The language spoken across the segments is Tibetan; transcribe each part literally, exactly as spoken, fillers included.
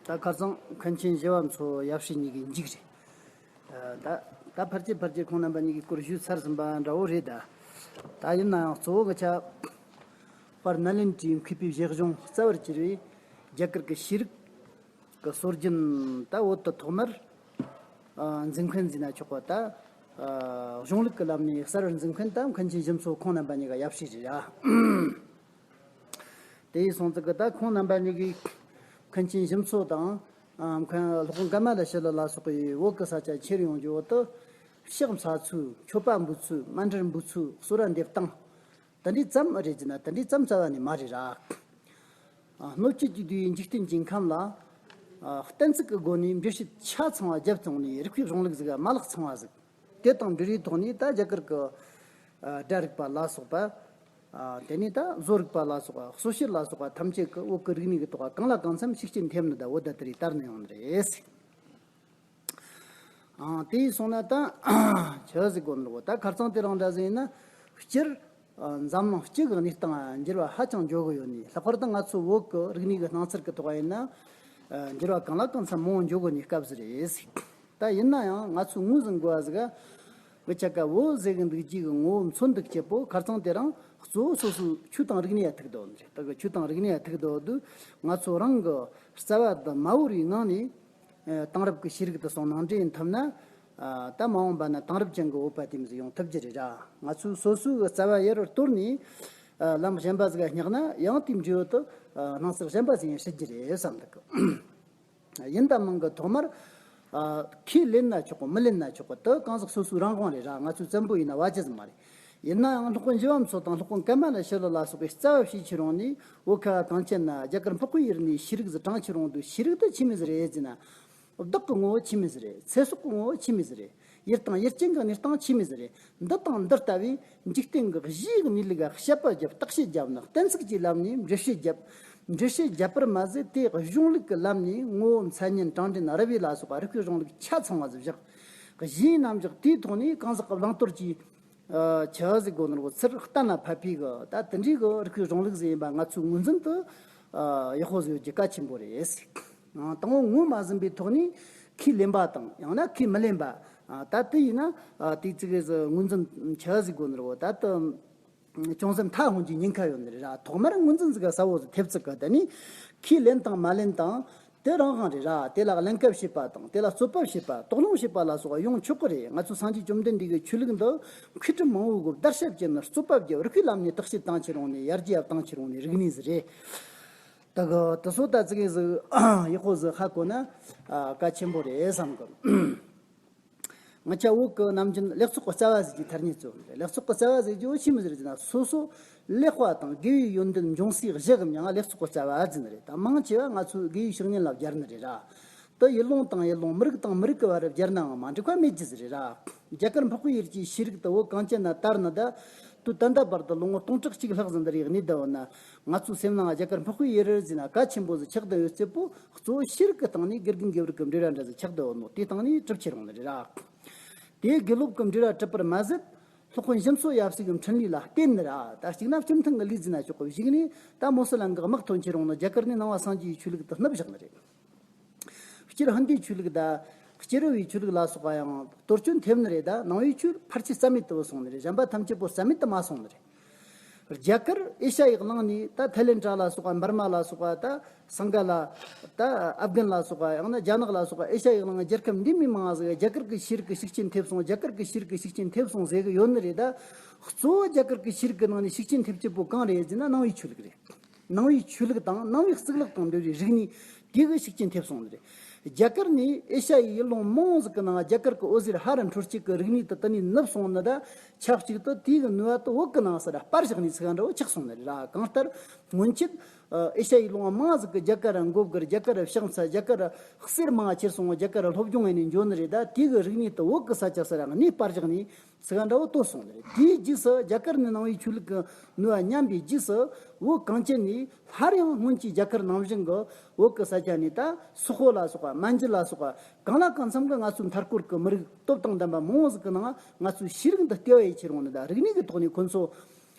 ད་ཁ་སང་མཁན་ཆེན་ཞི་བ་འཚོ་ཡབ་སྲས་གཉིས་ཀྱི་མཇུག་རེད། ད་ད་ཕལ་ཆེར་ཕལ་ཆེར་ཁོང་རྣམ་པ་གཉིས་ཀྱིས་སྐོར་ཞུས་ཚར་ཟིན་པ་འདྲ་བོ་རེད་ད། ད་ཡིན་ན་ཡང་གཙོ་བོ་གི་ཆ་དཔལ་ནཱ་ལེནྡྲའི་མཁས་པའི་བཞེད་གཞུང་རྩ་བར་གྱུར་བའི་རྒྱ་གར་གྱི་ཤེས་རིག་གི་སྲོལ་རྒྱུན་ད་བོད་དུ་ཐོག་མར་འཛིན་མཁན་ཟེར་ན་ཆོག་པ། ད་གཞུང་ལུགས་ཀྱི་ལམ་ནས་གསར་བར་འཛིན་མཁན་ད་མཁན་ཆེན་ཞི་འཚོ་ཁོང་རྣམ་པ་གཉིས་ཀ་ཡབ་སྲས་རེད་ཡ། དེ་ཡིན་སོང་ཙི་གི་ད་ཁོང་རྣམ་པ་གཉིས་ཀྱིས་མཁན་ཆེན་ཞི་འཚོ་དང་། ཨ། མཁན་སློབ་དཔོན་ཀ་མ་ལ་ཤཱི་ལ་ལ་སོགས་ཀྱིས་བོད་ཀྱི་ས་ཆ་ཁྱེར་ཡོང་རྒྱུ་བོ་དུ། ཕྱག་འཚལ་ཚུལ། མཆོད་པ་འབུལ་ཚུལ། མཎྜལ་འབུལ་ཚུལ། གསོལ་བ་འདེབས་སྟངས། དེ་འདྲའི་ཙམ་རེད་ཅེ་ན་དེ་འདྲའི་ཙམ་རྩ་བ་ནས་མ་རེད་ར། ཨ། སྣོད་བཅུད་ཀྱི་བསྡུས་འཇིག་རྟེན་གྱི་ཁམས་ལ། ཨ། གཏན་ཚིགས་ཀྱི་སྒོ་ནས་འགྲེལ་བཤད་ཆ་ཚང་བ་བརྒྱབ་བཙོང་ནས་རིགས་པའི་གཞུང་ལུགས་ཟིག་མ་ལག་ཚང་བ་ཟིག་དེ་དང་འབྲེལ་བའི་ཐོག་ནས་ད་རྒྱ་གར་གྱི། ཨ། སྒྲ་རིག་པ་ལ་སོགས་པ། ཨ། དེ་ནས་ད་བཟོ་རིག་པ་ལ་སོགས་པ། སྲོལ་བཤད་ལ་སོགས་པ་ཐམས་ཅད་ཀྱི་བོད་ཀྱི་རིག་གནས་ཀྱི་ཐོག་ག་གང་ལ་གང་འཚམ་ཤུགས་རྐྱེན་ཐེབས་ནི་ད་བོད་ད་དེ་རིགས་དར་ནི་ཡོང་ནི་རེད། ཨ། དེ་ཡིན་སོང་ན་ད་ཆི་ཟིག་གོ་ནོ། ད་ཁ་རྩང་དེ་རིང་འདྲ་ཟིག་ཡིན་ན་སྤྱིར། ཨ། འཛམ་གླིང་སྤྱི་གི་གནས་སྟངས་འགྱུར་བ་ཧ་ཅང་འགྲོ་གི་ཡོད་ནི། ལྷག་པར་དུ་ང་ཚོ་བོད་ཀྱི་རིག་གནས་ཀྱི་སྣང་ཚུལ་གྱི་ཐོག་ཡིན་ན། ཨ། འགྱུར་བ་གང་ལ་གང་འཚམ་མང་བོ་འགྲོ་གི་ནི་སྐབས་ཟིག་རེད། ད་ཡིན་ན་ཡང་ང་ཚོས་ངོས་ཟིན་དགོས་པ་ཟིག་ག། འུ་ཅག་ག་བོད་ཟེར་གི་འདུག་རྒྱུ་གི་ངོ་བོ་མཚོན་འདུག་ཅེས་པོ་ཁ་རྩང་དེ་རིང་གཙོ་བོ་སོ་སོའི་ཆོས་དང་རིག་གནས་ཡ་ཐུག་དོ་ནི་རེད། ད་གི་ཆོས་དང་རིག་གནས་ཡ་ཐུག་དོ་དུས་ང་ཚོ་རང་གི་རྩ་བ་དང་མ་བོར་བའི་ངང་ནས། ཨ། དེང་རབས་ཀྱི་ཤེས་རིག་དེ་ཚོ་ནང་འདྲེན་ཐུབ་ན། ཨ། ད་མ་འོངས་པ་ན་དེང་རབས་ཅན་གྱི་བོད་པ་དེ་མོ་ཟིག་ཡོང་ཐུབ་རྒྱུ་རེད་ར། ང་ཚོས་སོ་སོའི་རྩ་བ་ཡར་གཏོར་ནས། ཨ། ལམ་གཞན་པ་ཟིག་ག་སྙེག་ན་ཡང་དེའི་འབྲས་བུ་དེ། ཨ། སྣང་ཚུལ་གཞན་པ་ཟིག་ཡིན་སྲིད་རྒྱུ་རེད་བསམ་འདུག་གི། ཡིན་དང་མིན་གྱི་ཐོག་མར། ཨ། ཁས་ལེན་ན་ཆོག་གི་མི་ལེན་ན་ཆོག་གི་དེ་གང་ཟག་སོ་སོའི་རང་དབང་རེད་ར། ང་ཚོས་བཙན་པོ་ཡིན་ན་བ་ཅི་ཟིག་མ་རེད། ཡིན་ནའང་སློབ་དཔོན་ཞི་བ་འཚོ་དང་སློབ་དཔོན་ཀ་མ་ལ་ཤཱི་ལ་ལ་སོགས་པས་རྩ་བ་བྱས་ཁྱེར་ཡོང་ནས་བོད་ཁ་བ་གངས་ཅན་ན་རྒྱ་གར་འཕགས་པའི་ཡུལ་ནས་ཤེས་རིག་ཟིག་དྲངས་ཁྱེར་ཡོང་དུས། ཤེས་རིག་དེ་ཆི་མོ་ཟིག་རེད་ཟེར་ན། བདག་གི་ངོ་བོ་ཆི་མོ་ཟིག་རེད། ཚེ་སྲོག་གི་ངོ་བོ་ཆི་མོ་ཟིག་རེད། ཡུལ་དང་ཡུལ་ཅན་གྱི་གནས་སྟངས་ཆི་མོ་ཟིག་རེད། འདི་དང་འདི་ལྟ་བུའི་འཇིག་རྟེན་གྱི་གཞིའི་གནས་ལུགས་ལ་དཔྱད་པ་བརྒྱབ། བརྟག་དཔྱད་བརྒྱབ་ན་གཏན་ཚིགས་ཀྱི་ལམ་ནས་འགྲེལ་བཤད་བརྒྱབ། འགྲེལ་བཤད་བརྒྱབ་པར་མ་ཟད་དེ་གཞུང་ལུགས་ཀྱི་ལམ་ནས་ངོ་བོ་མཚན་ཉིད་གྲངས་འདྲེན་རབ་དབྱེ་ལ་སོགས་པ་རིགས་པའི་གཞུང་ལུགས་ཆ་ཚང་བ་ཟིག་བཞག། གཞིའི་རྣམ་གཞག་དེའི་ཐོག་ནས་གང་ཟག་གི་བླང་དོར་གྱི། ཨ། ཆི་ཟིག་གོ་ནོ་གི་ཚུལ་གཏན་ལ་ཕབ་པའི་གི་ད་དེ་འདྲའི་གི་རིགས་པའི་གཞུང་ལུགས་ཟིག་ཡིན་པ་ང་ཚོས་ངོས་འཛིན་དུ། ཨ། ཡག་པོ་ཟིག་ཡོད་རྒྱུ་གལ་ཆེན་པོ་རེད། ཨ། དང་པོ་ངོས་མ་ཟིན་པའི་ཐོག་ནས་ཁས་ལེན་པ་དང་ཡང་ན་ཁས་མི་ལེན་པ། ཨ། ད་དེ་ཡིན་ན། ཨ། དེ་ཙི་གེ་ཟིག་ངོས་འཛིན་ཆི་ཟིག་གོ་ནོ་ད་དུ། ཅུང་ཟད་མཐའ་ཧོན་གྱི་ཉེན་ཁ་ཡོད་ནི་རེད་ར། ཐོག་མར་ངོས་འཛིན་ཟིག་ག་གསལ་བོ་ཟིག་ཐེབས་ཚུགས་གི། དེ་ནས་ཁས་ལེན་དང་མ་ལེན་དང་དེ་རང་དབང་རེད་ར། དེ་ལ་གླེང་སྐབས་བྱེད་པ་དང་དེ་ལ་རྩོད་པ་བྱེད་པ། དོགས་སློང་བྱེད་པ་ལ་སོགས་པ་ཡོང་ཆོག་གི་རེད། ང་ཚོ་སངས་རྒྱས་བཅོམ་ལྡན་འདས་ཀྱི་ཆོས་ལུགས་འདི་མཁས་གྲུབ་མང་བོའི་སྒོ་བརྡར་ཤ་བཅད་ནས་རྩོད་པ་བརྒྱབ། རིགས་པའི་ལམ་ནས་བརྟག་དཔྱད་བཏང་ཁྱེར་ཡོང་ནས་ཡར་རྒྱས་བཏང་ཁྱེར་ཡོང་ནས་རིག་གནས་ཟིག་རེད། ད་གི་དེ་ཚོ་ད་ཙི་གེ་ཟིག་ཡག་པོ་ཟིག་ཧ་གོ་ན། ཨ། གལ་ཆེན་པོ་རེད་བསམ་གི། ང་ཅག་བོད་ཀྱི་ནམ་རྒྱུན་ལེགས་ཚོགས་ཀྱི་རྩ་བ་ཟེར་རྒྱུ་ཐ་སྙད་བཙུགས་ནི་རེད། ལེགས་ཚོགས་ཀྱི་རྩ་བ་ཟེར་རྒྱུ་བོ་ཆི་མོ་ཟིག་རེད་ཟེར་ན། སོ་སོ་ལེགས་པ་དང་དགེ་བའི་ཡོན་ཏན་འབྱུང་སའི་གཞི་གི་མིང་ལེགས་ཚོགས་ཀྱི་རྩ་བ་ཟེར་ནི་རེད། ད་མང་ཆེ་བ་ང་ཚོས་དགེ་བའི་བཤེས་གཉེན་ལ་སྦྱར་ནི་རེད་ར། དེ་ཡུལ་ལུང་དང་ཡུལ་ལུང་མི་རིགས་དང་མི་རིགས་ཀྱི་བར་སྦྱར་ནའང་མ་འགྲིག་པ་མེད་རྒྱུ་ཟིག་རེད་ར། རྒྱ་གར་འཕགས་པའི་ཡུལ་གྱི་ཤེས་རིག་དེ་བོད་གངས་ཅན་ན་དར་ནི་ད། དུས་ད་ལྟ་བར་དུ་ལོ་ངོ་སྟོང་ཕྲག་གཅིག་ལྷག་ཟིན་དུ་རེད། གནས་བསྡད་ཡོད་ན། ང་ཚོའི་སེམས་ནང་རྒྱ་གར་འཕགས་པའི་ཡུལ་ཟེར་ན་གལ་ཆེན་པོ་ཟིག་ཆགས་བསྡད་ཡོད་ཚད་པོ། གཙོ་བོ་ཤེས་རིག་གི་སྟེང་ནས་དགེ་རྒན་དགེ་བར་གྱི་འབྲེལ་བ་འདྲ་ཟིག་ཆགས་བསྡད་ཡོད་ནོ། དེའི་སྟེང་ནས་གྲུབ་ཁྱེར་ཡོང་ནི་རེད་ར། དེའི་དགེ་སློབ་ཀྱི་འབྲེལ་བ་གྲུབ་པར་མ་ཟད། སློབ་དཔོན་ཞི་འཚོ་ཡབ་སྲས་ཀྱི་འཕྲིན་ལས་ལ་བརྟེན་ནི་ར། ད་གཅིག་ན་སྤྱིར་མཐུན་གྱི་ལུགས་ཟེར་ན་ཆོག་གི། གཞུག་ནས་ད་མོ་སི་ལན་གྱི་དམག་ཐོན་ཁྱེར་ཡོང་ནོ། རྒྱ་གར་ནས་ནང་པ་སངས་རྒྱས་ཀྱི་ཆོས་ལུགས་དེ་བསྣུབས་བཞག་ནི་རེད། སྤྱིར་ཧིན་དུའི་ཆོས་ལུགས་དང་སྤྱི་རོལ་བའི་ཆོས་ལུགས་ལ་སོགས་པ་ཡང་གཏོར་སྐྱོན་ཐེབས་ནི་རེད། ད་ནང་པའི་ཆོས་ཕལ་ཆེར་རྩ་མེད་དུ་སོང་ནི་རེད། གཞན་པ་ཐམས་ཅད་པོ་རྩ་མེད་དུ་མ་སོང་ནི་རེད། རྒྱ་གར་ཨེ་ཤ་ཡའི་གླིང་ནས་ད་ཐའི་ལེན་ཌ་ལ་སོགས་པ། འབར་མ་ལ་སོགས་པ། ད་སིང་ག་ལ། ད་ཨབ་གྷན་ལ་སོགས་པ། ཡང་ན་རྒྱ་ནག་ལ་སོགས་པ། ཨེ་ཤ་ཡའི་གླིང་རྒྱལ་ཁབ་འདི་མི་མང་ཟིག་རྒྱ་གར་གྱི་ཤེས་རིག་གི་ཤུགས་རྐྱེན་ཐེབས་སོང་། རྒྱ་གར་གྱི་ཤེས་རིག་གི་ཤུགས་རྐྱེན་ཐེབས་སོང་ཟེར་གི་ཡོད་ནི་རེད། ད་གཙོ་བོ་རྒྱ་གར་གྱི་ཤེས་རིག་གི་ནང་ནས་ཤུགས་རྐྱེན་ཐེབས་རྒྱུ་པོ་གང་རེད་ཟེར་ན་ནང་པའི་ཆོས་ལུགས་རེད། ནང་པའི་ཆོས་ལུགས་དང་ནང་པའི་གཙུག་ལག་དང་འབྲེལ་བའི་རིག་གནས་དེ་གི་ཤུགས་རྐྱེན་ཐེབས་སོང་ནི་རེད། རྒྱ་གར་ནས་ཨེ་ཤ་ཡའི་ཡུལ་ལུང་མང་ཟིག་གི་ནང་རྒྱ་གར་གྱི་འོད་ཟེར་ཧ་ར་འཕྲོ་སྐྱིད་ཀྱི་རིག་གནས་དེ་དེ་ནས་ནུབ་སོང་ནི། ད་ཆབས་ཅིག་ཏུ་དེ་གི་ནུས་པ་དེ་བོད་ཀྱི་ནང་སར་སྤར་བཞག་ནས་ཚིག་འདྲ་བོ་ཆགས་སོང་ནི་རེད་ར། གང་ལྟར་སྔོན་ཆད་ཨེ་ཤ་ཡའི་ལུང་མང་ཟིག་གི་རྒྱ་གར་ར་མགོ་སྒུར། རྒྱ་གར་ར་ཕྱག་འཚལ། རྒྱ་གར་ར་གསེར་མང་ཁྱེར་སོང་། རྒྱ་གར་ར་སློབ་སྦྱོང་ཡེ་ནས་འགྱོ་ནི་རེད། ད་དེ་གི་རིག་གནས་དེ་བོད་ཀྱི་ས་ཆ་སར་ར་གནས་སྤར་བཞག་ནས། ཚིག་འདྲ་བོ་གཏོར་སོང་ནི་རེད། དེའི་རྗེས་སུ་རྒྱ་གར་ནས་ནང་པའི་ཆོས་ལུགས་ཀྱི་ནུས་པ་ཉམས་པའི་རྗེས་སུ་བོད་གངས་ཅན་ནས་སླར་ཡང་སྔོན་གྱི་རྒྱ་གར་ནང་བཞིན་གྱི་བོད་ཀྱི་ས་ཆ་ནས། ད་སོག་པོ་ལ་སོགས་པ། མན་ཇུ་ལ་སོགས་པ། གང་ལ་གང་འཚམ་གྱི་ང་ཚོའི་མཐའ་སྐོར་གྱི་མི་རིགས་སྟོབས་དང་ལྡན་པ་མང་བོ་ཟིག་གི་ནང་ང་ཚོའི་ཤེས་རིག་འདི་ལྟེ་བ་ཡེ་ཁྱེར་ཡོང་ནི། ད་རིག་གནས་ཀྱི་ཐོག་ནས་ཁོ་ཚོ་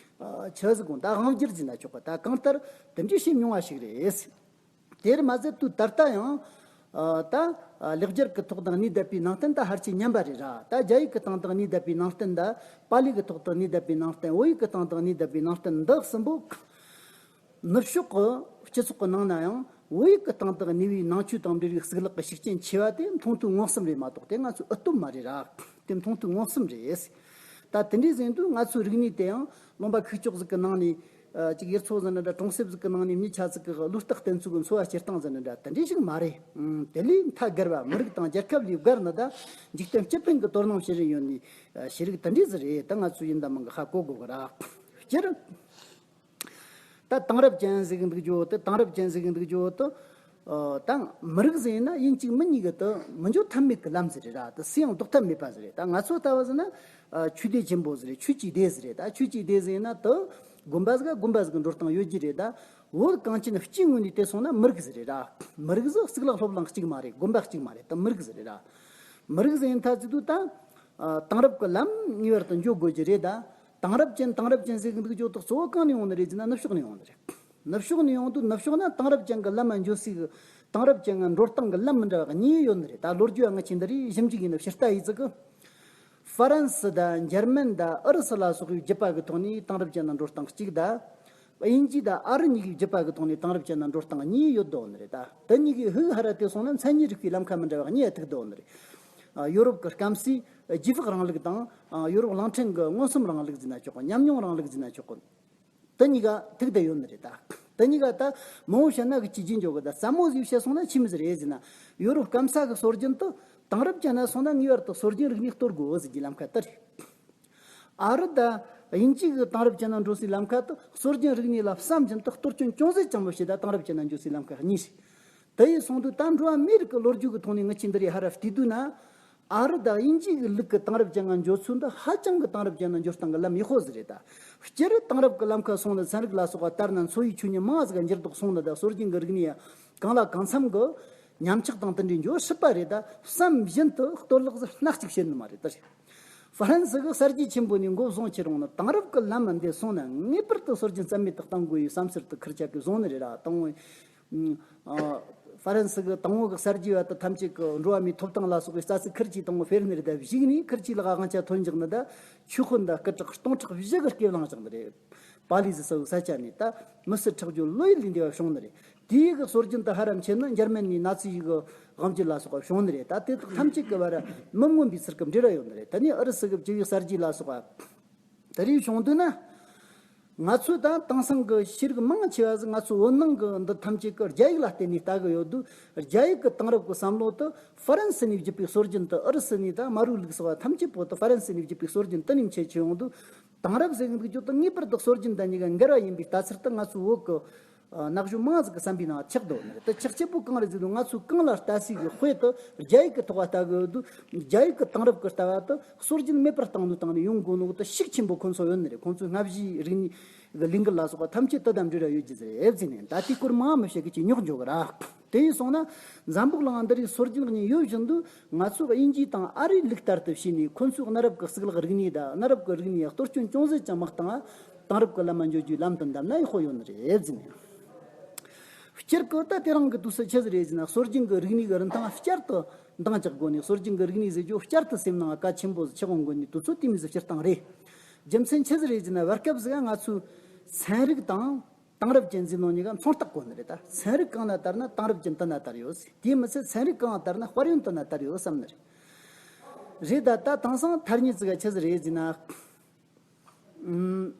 ཆི་ཟིག་གོང་ད་དབང་སྒྱུར་ཟེར་ན་ཆོག་གི། ད་གང་ལྟར་དེ་འདྲའི་བྱེད་མྱོང་བ་ཞིག་རེད། དེར་མ་ཟད་དུས་ད་ལྟ་ཡང་ཨ་ད་ཨ་ལེགས་སྦྱར་གྱི་ཐོག་དང་གནས་བསྡད་པའི་ནང་བསྟན་ད་ཧར་ཅིག་ཉམས་པ་རེད་ར། ད་རྒྱ་ཡིག་གི་སྟེང་དང་གནས་བསྡད་པའི་ནང་བསྟན་ད། པཱ་ལི་གི་ཐོག་ཏུ་གནས་བསྡད་པའི་ནང་བསྟན། བོད་ཡིག་གི་སྟེང་དུ་གནས་བསྡད་པའི་ནང་བསྟན་འདི་གསུམ་པོ། ནུབ་ཕྱོགས་ཀྱི་སྤྱི་ཚོགས་ཀྱི་ནང་ན་ཡང་བོད་ཡིག་གི་སྟེང་དུ་གནས་པའི་ནང་ཆོས་དང་འབྲེལ་བའི་གཙུག་ལག་གི་ཤུགས་རྐྱེན་ཆེ་བ་དེ་མཐོང་ཐོས་མངོན་སུམ་རེད་མ་གཏོགས། དེ་ང་ཚོའི་ཨུ་སྟོབས་མ་རེད་ར། དེ་མཐོང་ཐོས་མངོན་སུམ་རེད། ད་དེ་འདྲས་ཟིན་དུས་ང་ཚོའི་རིག་གནས་དེ་ཡང་ལུང་པ་ཁུག་ཀྱོག་ཟིག་གི་ནང་ནས་ཨ་ཅིག་ཡུལ་ཚོ་ཟིག་འདྲ་འདྲ། གྲོང་གསེབ་ཟིག་གི་ནང་ནས་མྱི་ཆ་ཟིག་གི་བློ་རྟགས་བརྟན་ཚུལ་གྱི་འཚོ་བ་སྐྱེལ་སྟངས་ཟིག་འདྲ་འདྲ་དེ་འདྲས་ཞིག་མ་རེད། ཨང་། དེ་ལས་མཐའ་བརྒལ་བ། མི་རིགས་དང་རྒྱལ་ཁབ་ལས་བརྒལ་ནས་ད་འཇིག་རྟེན་སྤྱི་ཕན་གྱི་དོ་སྣང་བྱེད་རིན་ཡོད་ནི་ཤེས་རིག་དེ་འདྲས་ཟིག་རེད། ད་ང་ཚོས་ཡིན་ད་མིན་གྱི་ཧ་གོ་དགོས་གི་ར། སྤྱིར། ད་དེང་རབས་ཅན་ཟེར་གི་འདུག་རྒྱུ་དེ། དེང་རབས་ཅན་ཟེར་གི་འདུག་རྒྱུ་དེ། ཨ་ད་མི་རིགས་ཟེར་ན་ཡིན་གཅིག་མིན་གཉིས་གི་དེ་མི་འགྱོ་ཐབས་མེད་གི་ལམ་ཟིག་རེད་ར། དེ་སུ་ཡང་ལྡོག་ཐབས་མེད་པ་ཟིག་རེད། ད་ང་ཚོ་ལྟ་བུ་ཟེར་ན་ཨ་ཆོས་སྡེ་ཆེན་པོ་ཟིག་རེད། ཆོས་ཀྱི་སྡེ་ཟིག་རེད། ད་ཆོས་ཀྱི་སྡེ་ཟེར་ན་དེ་དགོན་པ་ཟིག་ག་དགོན་པ་ཟིག་གི་འགྲོ་སྟངས་ཡོད་རྒྱུ་རེད། ད་བོད་གངས་ཅན་སྤྱིའི་ངོས་ནས་བལྟས་སོང་ན་མི་རིགས་ཟིག་རེད་ར། མི་རིགས་ཟིག་གཙུག་ལག་སློབ་གླིང་གཅིག་མ་རེད། དགོན་པ་གཅིག་མ་རེད། དེ་མི་རིགས་ཟིག་རེད་ར། མི་རིགས་ཟིག་ཡིན་ཐ་ཚིག་དུས་ད་ཨ་དེང་རབས་ཀྱི་ལམ་ངེས་པར་དུ་འགྱོ་དགོས་རྒྱུ་རེད། ད། དེང་རབས་ཅན། དེང་རབས་ཅན་ཟེར་གི་འདུག་རྒྱུ་དེ་གཙོ་བོ་གང་ནས་ཡོང་ནི་རེད་ཟེར་ན་ནུབ་ཕྱོགས་ནས་ཡོང་ནི་རེད། ནུབ་ཕྱོགས་ནས་ཡོང་དུས་ནུབ་ཕྱོགས་ན་དེང་རབས་ཅན་གྱི་ལམ་མ་འགྱོ་སའི་གི། དེང་རབས་ཅན་ང་འགྲོ་སྟངས་གི་ལམ་མི་འདྲ་བ་གཉིས་ཡོད་ནི་རེད། ད་ལོ་རྒྱུས་ང་ཆེ་འདི་རིགས་ཞིབ་འཇུག་ཡིན་ནི་ཕྱིར་ལྟ་ཡིན་ཙི་གི། ཧྥ་རན་སི་དང་འཇར་མན་དང་ཨུ་རུ་སུ་ལ་སོགས་པའི་བརྒྱུད་པ་གི་ཐོག་ནས་དེང་རབས་ཅན་ན་འགྲོ་སྟངས་གཅིག་དང་། དབྱིན་ཇི་དང་ཨ་རི་གཉིས་ཀྱི་བརྒྱུད་པ་གི་ཐོག་ནས་དེང་རབས་ཅན་ན་འགྲོ་སྟངས་གཉིས་ཡོད་དོ་ནི་རེད། ད་དེ་གཉིས་ཀྱི་ཧུག་ཧ་ར་དེ་སོང་ན་མཚན་ཉིད་རིག་པའི་ལམ་ཁ་མི་འདྲ་བ་གཉིས་ཐུག་དོ་ནི་རེད། ཡོ་རོབ་ཀྱི་སྐམ་སའི་རྗེས་དཔག་རིང་ལུགས་དང་། ཡོ་རོབ་གླིང་ཕྲན་གྱི་མངོན་སུམ་རིང་ལུགས་ཟེར་ན་ཆོག་གི། ཉམས་མྱོང་རིང་ལུགས་ཟེར་ན་ཆོག་གི། དེ་གཉིས་ཀ་ཐུག་བསྡད་ཡོད་ནི་རེད། ད་དེ་གཉིས་ཀ་ད་མང་བོ་བཤད་ན་གི་ཅི་བྱེད་འཇོག་གི། ད་ཟབ་མོ་ཟིག་བཤད་སོང་ན་ཆི་མོ་ཟིག་རེད་ཟེར་ན། ཡོ་རོབ་སྐམ་ས་གི་སྲོལ་རྒྱུན་དུ་དེང་རབས་ཅན་ན་སོང་ན་ངེས་པར་དུ་སྲོལ་རྒྱུན་རིག་གནས་གཏོར་དགོས་ཟེར་གྱི་ལམ་ཁ་དེ་རེད། ཨ་རི་དང་དབྱིན་ཇི་གི་དེང་རབས་ཅན་ན་འགྲོ་སའི་ལམ་ཁ་དེ་སྲོལ་རྒྱུན་རིག་གནས་ལ་བསམ་བཞིན་དུ་གཏོར་སྐྱོན་ཅུང་ཟད་ཀྱང་མི་བྱེད། ད་དེང་རབས་ཅན་ན་འགྱོ་སའི་ལམ་ཁ་གཉིས་རེད། དེ་ཡིན་སོང་དུས་ད་འགྲོ་བ་མིའི་རིགས་ཀྱི་ལོ་རྒྱུས་ཀྱི་ཐོག་ནས་ངི་ཆོ་འདི་རེད་ཧ་ར་བལྟས་དུས་ན། ཨ་རི་དང་དབྱིན་ཇི་གི་ལུགས་ཀྱི་དེང་རབས་ཅན་ང་འགྱོ་ཚུལ་འདི་ཧ་ཅང་གི་དེང་རབས་ཅན་ན་འགྱོ་སྟངས་ཀྱི་ལམ་ཡག་པོ་ཟིག་རེད། ད་སྤྱིར་དེང་རབས་ཀྱི་ལམ་ཁ་སོང་ནས་ཚན་རིག་ལ་སོགས་པ་ལྟར་ན་འཚོ་བའི་ཆོས་ཉིད་མང་ཟིག་འགྱུར་ལྡོག་སོང་ནས། ད་སྲོལ་རྒྱུན་གྱི་རིག་གནས་ཡང་གང་ལ་གང་འཚམ་གྱི་ཉམས་ཆག་དང་དེ་འདྲའི་འགྱོ་སྲིད་པ་རེད། ད་བསམ་བཞིན་དུ་གཏོར་བརླག་ཟིག་སྣ་གཅིག་བྱེད་ནི་མ་རེད། ད་རེད། ཧྥ་རན་སི་གི་གསར་བརྗེ་ཆེན་པོ་ནས་འགོ་བཟུང་ཁྱེར་ཡོང་ནས་དེང་རབས་ཀྱི་ལམ་འདི་སོང་ན་ངེས་པར་དུ་སྲོལ་རྒྱུན་རྩ་མེད་དུ་གཏང་དགོས་པའི་བསམ་ཚུལ་དུ་ཁུར་ཆ་གི་བཟུང་ནི་རེད་ར། དང་པོ། ཧྥ་རན་སི་གི་དང་པོ་གི་གསར་བརྗེ་བ་དང་ཐམས་ཅད་ཀྱི་འགྲོ་བ་མིའི་ཐོབ་ཐང་ལ་སོགས་པའི་རྩ་ཚིག་ཁུར་གྱིས་དང་པོ་ཕེར་ནི་རེད། ད་གཞུག་ནས་ཁུར་གྱིས་ལག་དབང་ཆ་ཐོན་འཇགས་ནི་ད་ཆོས་དཔོན་དང་སྐུ་དྲག་སྟོང་ཕྲག་བཞི་གི་སྐེ་བླངས་བཞག་ནི་རེད། པཱ་ལི་ཟེར་ས་བོ་ས་ཆ་ནས་ད་མི་སེར་ཁྲག་རྒྱུན་བློ་ཡུལ་ལས་འདས་པ་བྱུང་ནི་རེད། དེའི་གི་སྲོལ་རྒྱུན་དུ་ཧ་རམ་ཆེ་ན་འཇར་མན་ནས་ན་ཚི་ཡི་གི་དབང་སྒྱུར་ལ་སོགས་པ་བྱུང་ནི་རེད། ད་དེ་དག་ཐམས་ཅད་ཀྱི་བར་མི་མངོན་པའི་ཚུལ་གྱི་འབྲེལ་བ་ཡོད་ནི་རེད། ད་ནི་ཨུ་རུ་སུ་གི་བཅུ་པའི་གསར་བརྗེ་ལ་སོགས་པ་དེ་རིགས་བྱུང་དུས་ན། ང་ཚོ་ད་དེང་སང་གི་ཤེས་རིག་མང་ཆེ་བ་ཟིག་ང་ཚོ་བོད་ནང་གི་འདི་ཐམས་ཅད་ཀྱི་རྒྱ་ཡིག་ལ་བརྟེན་ནས་ལྟ་གི་ཡོད་དུས། རྒྱ་ཡིག་གི་དེང་རབས་ཀྱི་བསམ་བློ་དེ་ཧྥ་རན་སི་ནས་བརྒྱུད་པའི་སྲོལ་རྒྱུན་དེ། ཨུ་རུ་སུ་ནས་ད་མ་རུའི་ལུགས་སོགས་པ་ཐམས་ཅད་པོ་དེ་ཧྥ་རན་སི་ནས་བརྒྱུད་པའི་སྲོལ་རྒྱུན་དེ་ནས་མཆེད་ཆེ་ཡོང་དུས། དེང་རབས་ཟེར་གི་འདུག་རྒྱུ་དེ་ངེས་པར་དུ་སྲོལ་རྒྱུན་དང་གཉིས་ཀ་འགལ་བ་ཡིན་པའི་ལྟ་ཚུལ་དེ་ང་ཚོའི་བོད་ཀྱི་ཨ་ན་གཞོན་མང་ཟིག་གི་བསམ་པའི་ནང་ཆགས་འདུག་ནི་རེད། དེ་ཆགས་ཆེ་པོ་གང་རེད་ཟེར་དུས། ང་ཚོས་གང་ལ་ལྟ་སའི་གི་དཔེ་དེ་རྒྱ་ཡིག་གི་ཐོག་ལ་ལྟ་གི་ཡོད་དུས། རྒྱ་ཡིག་གི་དེང་རབས་ཀྱི་ལྟ་བ་དེ་སྲོལ་རྒྱུན་མེད་པར་བཏང་ནོ་བཏང་ནས་ཡོང་དགོས་ནོ་དེ་ཤུགས་ཆེན་པོ་ཁོ་ཚོ་ཡོད་ནི་རེད། ཁོ་ཚོའི་སྔ་ཕྱིའི་རིག་གནས་ཀྱི་ལས་འགུལ་ལ་སོགས་པ་ཐམས་ཅད་དེ་དང་འབྲེལ་བ་ཡོད་རྒྱུ་ཟེར་ཨེ་བརྩིས་ནས། ད་དེ་སྐོར་མང་མི་བཤད་གི་ཅིག་ཉོག་འཇོག་གི་ར། དེ་ཡིན་སོང་ན་འཛམ་བུ་གླིང་འདི་རིགས་སྲོལ་རྒྱུན་གཉིས་ཡོད་བཞིན་དུ། ང་ཚོས་དབྱིན་ཇི་དང་ཨ་རིའི་ལུགས་ལྟར་དུ་བྱས་ནས་ཁོ་ཚོས་གནའ་རབས་ཀྱི་གཙུག་ལག་རིག་གནས་དང་གནའ་རབས་ཀྱི་རིག་གནས་གཏོར་སྐྱོན་ཅུང་ཟད་ཀྱང་མ་བཏང་བ། དེང་རབས་ཀྱི་ལམ་མ་འགྱོ་རྒྱུའི་ལམ་དུ་བདམས་ན་ཡག་པོ་ཡོད་ནི་རེད་ཟེར་ནས། སྤྱིར་གི་ད་དེ་རིང་གི་དུས་སུ་ཆི་ཟིག་རེད་ཟེར་ན། སྲོལ་རྒྱུན་གྱི་རིག་གནས་ཀྱི་རིན་ཐང་བསྐྱར་དུ་འདང་རྒྱག་དགོས་ནས། སྲོལ་རྒྱུན་གྱི་རིག་གནས་ཟེར་རྒྱུ་བསྐྱར་དུ་སེམས་ནང་གལ་ཆེན་པོ་ཟིག་ཆགས་འོང་དགོས་ནས། དུས་ཚོད་དེ་མོ་ཟིག་སྤྱིར་བཏང་རེད། རྒྱུ་མཚན་ཆི་ཟིག་རེད་ཟེར་ན། བར་སྐབས་ཟིག་ང་ཚོས་ཚན་རིག་དང་དེང་རབས་ཅན་ཟེར་ནོ་གཉིས་ཀ་མཚུངས་རྟགས་བཀོད་ནི་རེད། ད་ཚན་རིག་གང་ན་དར་ན་དེང་རབས་ཅན་དེ་ན་དར་ཡོད། དེ་མི་ཚད་ཚན་རིག་གང་དར་ན་དཔལ་ཡོན་དེ་ན་དར་ཡོད་བསམ་ནི་རེད། རེད། ད་ད་དེང་སང་ཐ་སྙད་ཟིག་ག་ཆི་ཟིག་རེད་ཟེར་ན། ཨུམ།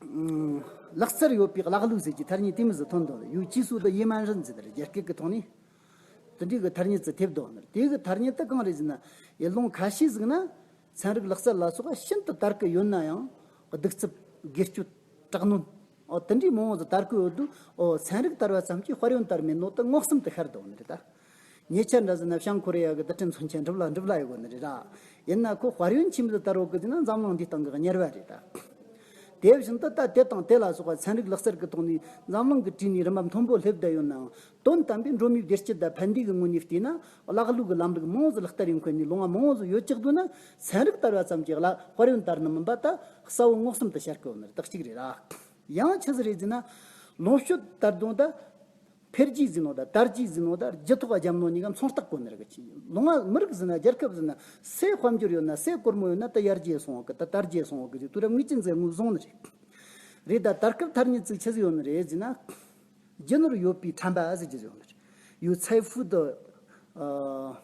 ཨུམ། ལག་རྩལ་ཡོད་པའི་ཀླ་ཀློ་ཟེར་གྱི་ཐ་སྙད་དེ་མོ་ཟིག་ཐོན་འདུག་ཡོད། 技术的野蛮人ཟེར་དེ་རེད། རྒྱ་སྐད་ཀྱི་ཐོག་ནས། དེ་འདྲའི་གི་ཐ་སྙད་ཟིག་ཐེབས་འདུག་ནི། དེ་གི་ཐ་སྙད་དེ་གང་རེད་ཟེར་ན། ཡུལ་ལུང་ཁ་ཤས་ཟིག་ན་ཚན་རིག་ལག་རྩལ་ལ་སོགས་པ་ཤིན་ཏུ་དར་གི་ཡོད་ན་ཡང་། གདུག་རྩུབ། སྒེར་གཅོད། དྲག་གནོན། འོ་དེ་འདྲའི་མང་བོ་ཟིག་དར་གི་ཡོད་དུས། འོ་ཚན་རིག་དར་བ་ཙམ་གྱིས་དཔལ་ཡོན་དར་མེད་ནོ་དེ་མངོན་སུམ་དུ་ཤར་འདུག་ནི་རེད་ད། ཉེ་ཆར་འདྲ་ཟེར་ན་བྱང་ཀོ་རི་ཡ་གི་རྡུལ་ཕྲན་མཚོན་ཆ་འགྲུབ་ལ་འགྲུབ་ལ་ཡོད་གོ་ནི་རེད་ར། ཡིན་ན་ཁོ་དཔལ་ཡོན་ཆི་མོ་ཟིག་དར་ཡོད་གི་ཟེར་ན་འཛམ་གླིང་འདིའི་སྟེང་གི་གཉེར་བ་རེད་ད། དེ་བཞིན་དུ་ད་དེ་དང་དེ་ལ་སོགས་པ་ཚན་རིག་ལག་རྩལ་གི་ཐོག་ནས་འཛམ་གླིང་གི་གྲས་ནས་རིམ་པ་མཐོན་པོ་སླེབས་བསྡད་ཡོད་ནའང་། དོན་དམ་པའི་འགྲོ་མིའི་བདེ་སྐྱིད་དང་ཕན་བདེ་གི་ངོས་ནས་བལྟས་ན། ཀླ་ཀློ་གི་ལམ་ལུགས་མང་བོ་ཟིག་ལག་བསྟར་ཡོང་མཁན་ནི་ལུང་བ་མང་བོ་ཟིག་ཡོད་ཀྱག་འདུག་ན། ཚན་རིག་དར་བ་ཙམ་གྱིས་ཀླ་དཔལ་ཡོན་དར་ནི་མིན་པ་ད་གསལ་བོ་མངོན་སུམ་དུ་ཤར་གི་ཡོད་ནི་རེད། དེ་གཅིག་རེད་ར། ཡང་ཆི་ཟིག་རེད་ཟེར་ན། ལོངས་སྤྱོད་དར་དོན་ད། འཕེལ་རྒྱས་ཟེར་ནོ་དང་དར་རྒྱས་ཟེར་ནོ་དང་རྒྱུ་ཐོག་རྒྱབ་ནོ་གཉིས་ཀ་མཚུངས་རྟགས་གོ་ནི་རེད་གི། ལུང་བ་མི་རིགས་ཟེར་ན་རྒྱལ་ཁབ་ཟེར་ན་སའི་དཔལ་འབྱོར་ཡོད་ན་སའི་སྒོར་མོ་ཡོད་ན་ད་ཡར་རྒྱས་སོང་བ་གི། ད་དར་རྒྱས་སོང་བ་གི་ཅིག་དུས་རབས་ངེས་ཅན་ཟེར་ངོས་བཟུང་ནི་རེད། རེད་ད་ད་སྐབས་ཐ་སྙད་ཅིག་ཆི་ཟིག་ཡོད་ནི་རེད་ཟེར་ན། རྒྱུ་ནོར་ཡོད་པའི་ཁྲམ་པ་ཟེར་རྒྱུ་ཟིག་ཡོད་ནི་རེད། 有财富的 ཨ།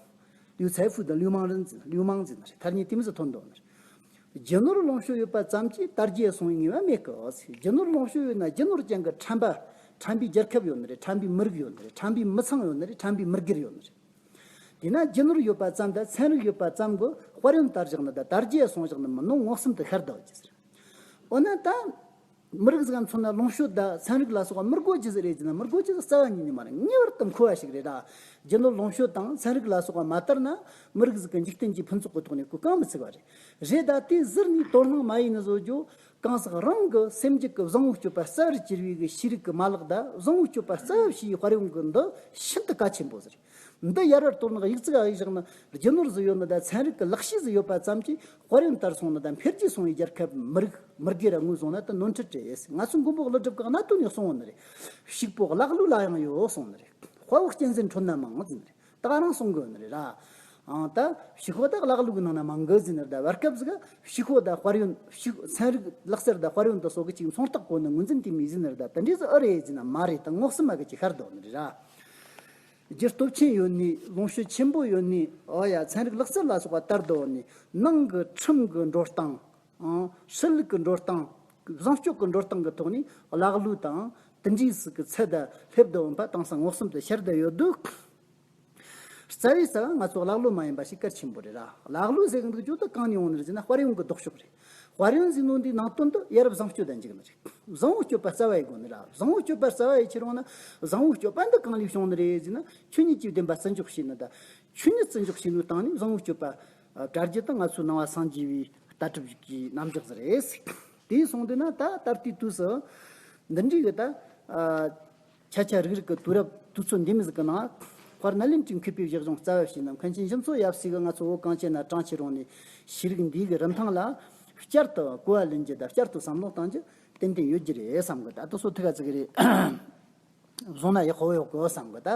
有财富的流氓人 ཟེར་ན་流氓ཟེར་ནི་རེད། ཐ་སྙད་དེ་མོ་ཟིག་ཐོན་འདུག་ནི་རེད། རྒྱུ་ནོར་ལོངས་སྤྱོད་ཡོད་པ་ཙམ་གྱིས་དར་རྒྱས་སོང་བའི་ངེས་པ་མེད་གི། རྒྱུ་ནོར་ལོངས་སྤྱོད་ཡོད་ན་རྒྱུ་ནོར་ཅན་གྱི་ཁྲམ་པ། ཁྲམ་པའི་རྒྱལ་ཁབ་ཡོད་ནི་རེད། ཁྲམ་པའི་མི་རིགས་ཡོད་ནི་རེད། ཁྲམ་པའི་མི་ཚང་ཡོད་ནི་རེད། ཁྲམ་པའི་མི་སྒེར་ཡོད་ནི་རེད། དེས་ན་རྒྱུ་ནོར་ཡོད་པ་ཙམ་དང་ཚན་རིག་ཡོད་པ་ཙམ་གྱིས་དཔལ་ཡོན་དར་བཞག་ནི་དང་དར་རྒྱས་སོང་བཞག་ནི་མིན་ནོ་ངོ་སེམས་དེ་ཤར་བསྡད་ཡོད་ཀྱི་ཟེར། འོ་ན་ད། མི་རིགས་ཟིག་མཚོན་ན་ལོངས་སྤྱོད་དང་ཚན་རིག་ལ་སོགས་པ་མི་དགོས་ཀྱི་ཟིག་རེད་ཟེར་ན་མི་དགོས་ཀྱི་ཟིག་རྩ་བ་ཉིད་ནས་མ་རེད། ངེས་པར་དུ་མཁོ་བ་ཞིག་རེད་ར། རྒྱུ་ནོར་ལོངས་སྤྱོད་དང་ཚན་རིག་ལ་སོགས་པ་མ་དར་ན་མི་རིགས་ཟིག་གི་འཇིག་རྟེན་གྱི་ཕུན་ཚོགས་ཀྱི་ཐོག་ནས་གོ་རྐང་མི་ཚུགས་པ་རེད། རེད་ད་དེ་ཟུར་ནས་དོ་སྣང་མ་ཡེད་ནི་བཟོ་རྒྱུ། གང་ཟག་རང་གི་སེམས་རྒྱུད་ཀྱི་བཟང་བོའི་སྤྱོད་པ་རྩ་བར་གྱུར་པའི་གི་ཤེས་རིག་གི་མ་ལག་དང་བཟང་བོའི་སྤྱོད་པ་རྩ་བར་ཤེས་པའི་དཔལ་ཡོན་གི་འདི་ཤིན་ཏུ་གལ་ཆེན་པོ་ཟིག་རེད། འདི་ཡར་བར་གཏོར་ནག་ཡིག་ཚིག་ཨ་ཡིག་བཞག་ན་རྒྱུ་ནོར་ཟིག་ཡོད་ནི་དང་ཚན་རིག་གི་ལག་ཤེས་ཟིག་ཡོད་པ་ཙམ་གྱིས་དཔལ་ཡོན་དར་སོང་ནི་དང་འཕེལ་རྒྱས་སོང་བའི་རྒྱལ་ཁབ་མི་རིགས་མི་སྒེར་ར་ངོས་བཟུང་ན་ད་ནོར་འཁྲུལ་རེད། ང་ཚོ་མགོན་པོ་ཀླུ་སྒྲུབ་ཀྱི་གནད་དོན་ནས་གསུངས་ཡོད་ནི་རེད། ཕྱུག་པོ་ཀླ་ཀློ་ལ་ཡང་ཡོད་གསུངས་ནི་རེད། དཔའ་བོ་གཅན་གཟན་ཁྲོད་ན་མང་ཟེར་ནི་རེད། ད་ག་རང་གསུང་གི་ཡོད་ནི་རེད་ར། ཨང་ད་ཕྱུག་པོ་ད་ཀླ་ཀློ་གི་ནང་ན་མང་གི་ཟེར་ནི་རེད། ད་བར་སྐབས་ཟིག་ཕྱུག་པོ་ད་དཔལ་ཡོན་ཕྱུག་ཚན་རིག་ལག་རྩལ་ད་དཔལ་ཡོན་ད་སོགས་གི་ཅིག་མཚུངས་རྟགས་གོ་ནི་ངོས་འཛིན་དེ་མི་ཟེར་ནི་རེད། ད་དེ་འདྲའི་ཟིག་ཨེ་རེད་ཟེར་ན་མ་རེད། ད་ངོ་སེམས་མ་གི་ཅིག་ཤར་འདུག་ནི་རེད་ར། རྒྱུ་སྟོབས་ཆེན་ཡོད་ནི་ལོངས་སྤྱོད་ཆེན་པོ་ཡོད་ནི་ཨོ་ཡ་ཚན་རིག་ལག་རྩལ་ལ་སོགས་པ་དར་དོ་ནི་ནང་གི་ཁྲིམས་ཀྱི་འགྲོ་སྟངས་ཨང་སྲིད་ལུགས་ཀྱི་འགྲོ་སྟངས་བཟང་སྤྱོད་ཀྱི་འགྲོ་སྟངས་ཀྱི་ཐོག་ནས་ཀླ་ཀློ་དང་དེ་འདྲའི་ཟིག་གི་ཚད་ད་སླེབས་དོ་འོན་པ་དེང་སང་ངོ་སེམས་དེ་ཤར་བསྡད་ཡོད་འདུག་རྩ་བའི་རྩ་བ་ང་ཚོ་ཀླ་ཀློ་མ་ཡིན་པ་ཞིག་གལ་ཆེན་པོ་རེད་ར། ཀླ་ཀློ་ཟེར་གི་འདུག་རྒྱུ་དེ་གང་ནས་ཡོང་ནི་རེད་ཟེར་ན་དཔལ་ཡོན་གྱི་ལྡོག་ཕྱོགས་རེད། དཔལ་ཡོན་ཟེར་ནོ་འདི་ནང་དོན་དུ་ཡ་རབས་བཟང་སྤྱོད་དང་འཇུག་ནི་རེད། བཟང་བོའི་སྤྱོད་པ་རྩ་བ་ཡི་དགོས་ནི་ར། བཟང་བོའི་སྤྱོད་པ་རྩ་བ་ཡི་ཁྱེར་འོང་ན་བཟང་བོའི་སྤྱོད་པ་འདི་གང་ལས་བྱུང་ནི་རེད་ཟེར་ན་ཆོས་ཉིད་ཀྱི་བདེན་པ་བརྩི་འཇོག་བྱས་ནི་དང་། ཆོས་ཉིད་བརྩི་འཇོག་བྱས་ནོ་སྟེང་ནས་བཟང་བོའི་སྤྱོད་པ་དར་རྒྱུ་དང་ང་ཚོའི་ནང་པ་སངས་རྒྱས་པའི་ལྟ་གྲུབ་ཀྱི་རྣམ་གཞག་ཟིག་རེད། དེ་སོང་དུས་ན་ད་ད་ལྟའི་དུས་སུ་འདི་འདྲའི་གི་ད། ཆ་ཆ་རིག་རིག་གི་དུས་རབས་དུས་ཚོད་འདི་མི་ཟིག་གི་ནང་དཔལ་ནཱ་ལེནྡྲའི་མཁས་པའི་བཞག་སྦྱོང་རྩ་བ་ཞིག་ནམ་མཁན་ཆེན་ཞི་འཚོ་ཡབ་སྲས་ཀྱིས་ང་ཚོ་བོད་གངས་ཅན་ན་གྲངས་ཆེ་རུང་ནས་ཤེས་རིག་འདིའི་གི་རིན་ཐང་ལ་བསྐྱར་དུ་གོ་བ་ལེན་རྒྱུ་དང་བསྐྱར་དུ་བསམ་བློ་གཏང་རྒྱུ་ཏན་ཏན་ཡོད་རྒྱུ་རེད་བསམ་གི། ད་དུ་སོ་ཐུག་ག་ཙིག་རེད་བཟུང་ན་ཡག་པོ་ཡོད་གི་བསམ་གི། ད་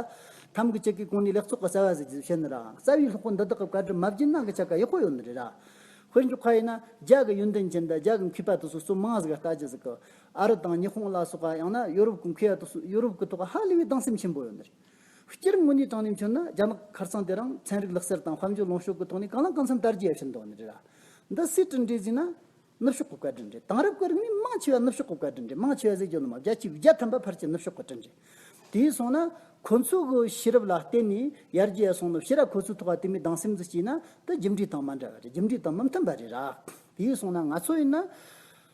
ཐམ་གི་ཅིག་གི་གོང་ནས་ལེགས་ཚོགས་ཀྱི་རྩ་བ་ཟིག་ཅིག་བཤད་ནི་ར། རྩ་བའི་སློབ་དཔོན་འདི་དག་གི་བཀའ་དྲིན་མ་བརྒྱུད་ན་གི་ཆ་ག་ཡག་པོ་ཡོད་ནི་རེད་ར། དཔེར་འཇོག་ཁ་ཡིན་ན་རྒྱ་གི་ཡོན་ཏན་ཅན་དང་རྒྱ་གི་མཁས་པ་དེ་ཚོ་སོ་མང་ཟིག་ལྟ་རྒྱུ་ཟིག་གི། ཨ་རི་དང་ཉི་ཧོང་ལ་སོགས་པ་ཡང་ན་ཡོ་རོབ་ཀྱི་མཁས་པ་དེ་ཚོ་ཡོ་རོབ་ཀྱི་ཐོག་ཧ་ལས་པའི་སྡང་སེམས་ཆེན་པོ་ཡོད་ནི་རེད། སྤྱིར་དངོས་གནས་དྲང་གནས་མཚོན་ན་རྒྱ་ནག་ཁར་སང་དེ་རིང་ཚན་རིག་ལག་རྩལ་དང་དཔལ་འབྱོར་ལོངས་སྤྱོད་ཀྱི་ཐོག་ནས་གང་ལ་གང་འཚམ་དར་རྒྱས་ཕྱིན་འདུག་ནི་རེད་ར། འདི་སུའི་དྲིན་རེད་ཟེར་ན། ནུབ་ཕྱོགས་ཀྱི་བཀའ་དྲིན་རེད། དེང་རབས་ཀྱི་རིག་གནས་མང་ཆེ་བ་ནུབ་ཕྱོགས་ཀྱི་བཀའ་དྲིན་རེད། མང་ཆེ་བ་ཟེར་རྒྱུ་ནི་མ་བརྒྱ་ཆའི་བརྒྱ་ཐམ་པ་ཕལ་ཆེར་ནུབ་ཕྱོགས་ཀྱི་དྲིན་རེད། དེ་སོང་ན་ཁོ་ཚོ་གི་ཤེས་རབ་ལ་བརྟེན་ནས་ཡར་རྒྱས་སོང་ནོ་ཕྱིར་ར་ཁོ་ཚོའི་ཐོག་ག་དེ་མོའི་སྡང་སེམས་འཛིན་བྱས་ན་དེ་རྒྱུ་འབྲས་དང་མ་འདྲ་བ་རེད། རྒྱུ་འབྲས་དང་མི་མཐུན་པ་རེད་ར། དེ་སོང་ན་ང་ཚོ་ཡིན་ན།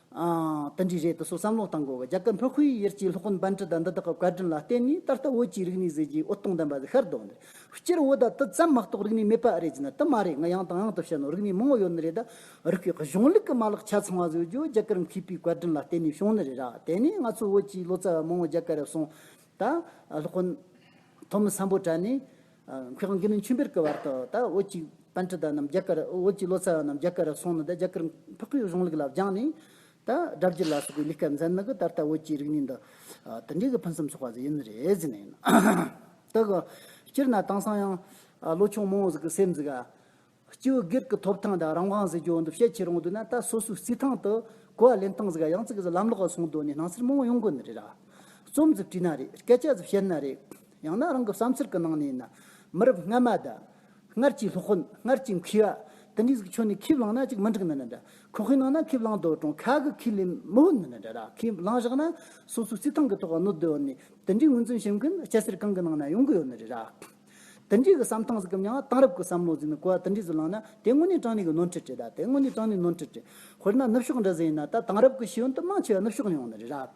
ཨང་། དེ་འདྲའི་རེད་དུ་སོ་བསམ་བློ་བཏང་དགོས་གི། རྒྱ་གར་འཕགས་པའི་ཡུལ་གྱི་སློབ་དཔོན་པཎྜི་ཏ་འདི་དག་གི་བཀའ་དྲིན་ལ་བརྟེན་ནས་ད་ལྟ་བོད་ཀྱི་རིག་གནས་ཟེར་རྒྱུའི་འོད་སྟོང་ལྡན་པ་ཟིག་ཤར་འདུག་ནི། སྤྱིར་བོད་ད་དུ་ཙམ་མ་གཏོགས་རིག་གནས་མེད་པ་རེད་ཟེར་ན་དེ་མ་རེད། ང་ཡང་དང་ཡང་དུ་བཤད་ནོ་རིག་གནས་མང་བོ་ཡོད་ནི་རེད། ད་རིག་པའི་གཞུང་ལུགས་ཀྱི་མ་ལག་ཆ་ཚང་བ་ཟེར་རྒྱུ་རྒྱ་གར་མཁས་པའི་བཀའ་དྲིན་ལ་བརྟེན་ནས་བྱུང་ནི་རེད་ར། དེ་ནས་ང་ཚོ་བོད་ཀྱི་ལོ་ཙཱ་བ་མང་བོ་རྒྱ་གར་ར་སོང་། ད་སློབ་དཔོན་ཐོན་མི་སམ་བྷོ་ཊ་ནས་མཁས་དབང་དགེ་འདུན་ཆོས་འཕེལ་གྱི་བར་དུ་ད་བོད་ཀྱི་པཎྜི་ཏ་རྣམས་རྒྱ་གར། བོད་ཀྱི་ལོ་ཙཱ་བ་རྣམས་རྒྱ་གར་ར་སོང་ནི། ད་རྒྱ་གར་འཕགས་པའི་གཞུང་ལུགས་ལ་སྦྱངས་ནས། ད་སྒྲ་བསྒྱུར་ལ་སོགས་པའི་ལས་ཀ་མཛད་ནི་གི་ད་ལྟ་བོད་ཀྱི་རིག་གནས་འདི་དེ་འདྲའི་གི་ཕུན་སུམ་ཚོགས་པ་ཟིག་ཡིན་ནི་རེད་ཟེར་ནི་ཡིན། ད་གི་སྤྱིར་ན་དེང་སང་ཡང་ལོ་ཆུང་མང་བོ་ཟིག་གི་སེམས་ཟིག་ག་སྐྱེ་བོ་སྒེར་གྱི་ཐོབ་ཐང་དང་རང་དབང་ཟེར་རྒྱུ་འདི་བཤད་ཁྱེར་འོང་དུས་ན། ད་སོ་སོའི་རྩིས་ཐང་དུ་གོ་བ་ལེན་སྟངས་ཟིག་ག་ཡང་ཙིག་གི་ཟིག་ལམ་ལོག་ག་སོང་དོ་ནི་སྣང་ཚུལ་མང་བོ་ཡོང་གོ་ནི་རེད་ར། རྩོམ་ཟིག་བྲིས་ན་རེད། སྐད་ཆ་ཟིག་བཤད་ན་རེད། ཡང་ན་རང་གི་བསམ་ཚུལ་གྱི་ནང་ནས་ཡིན་ན། མི་རབས་སྔ་མ་དང་། སྔར་གྱི་སློབ་དཔོན། སྔར་གྱི་མཁས་པ། དེ་འདྲའི་ཟིག་ཁྱོན་ནས་ཁས་བླངས་ན་ཅིག་མི་འགྲིག་ནི་ནི་འདྲ། ཁོ་ཁས་བླངས་ན་ཁས་བླངས་དོ་གྲོང་། ཁ་གི་ཁས་ལེན་མི་འོས་ནི་ནི་འདྲ་ར། ཁས་བླངས་བཞག་ན་སོ་སོའི་རྩིས་ཐང་གི་ཐོག་ག་གནོད་དོ་ནི། དེ་འདྲའི་ངོས་འཛིན་བྱེད་མཁན་སྐྱ་སེར་གང་གི་ནང་ན་ཡོང་གི་ཡོད་ནི་རེད་ར། དེ་འདྲའི་གི་བསམ་སྟངས་ཟིག་གམ་ཡང་དེང་རབས་ཀྱི་བསམ་བློ་ཟིག་ནི་གོ་བ་དེ་འདྲའི་ཟིག་བླངས་ན་དེ་དངོས་གནས་དྲང་གནས་གི་ནོར་འཁྲུལ་རེད། ད་དེ་དངོས་གནས་དྲང་གནས་ནོར་འཁྲུལ་རེད། དཔེར་ན་ནུབ་ཕྱོགས་འདྲ་ཟིག་ཡིན་ན། ད་དེང་རབས་ཀྱི་ཤེས་ཡོན་དེ་མང་ཆེ་བ་ནུབ་ཕྱོགས་ནས་ཡོང་ནི་རེད་ར།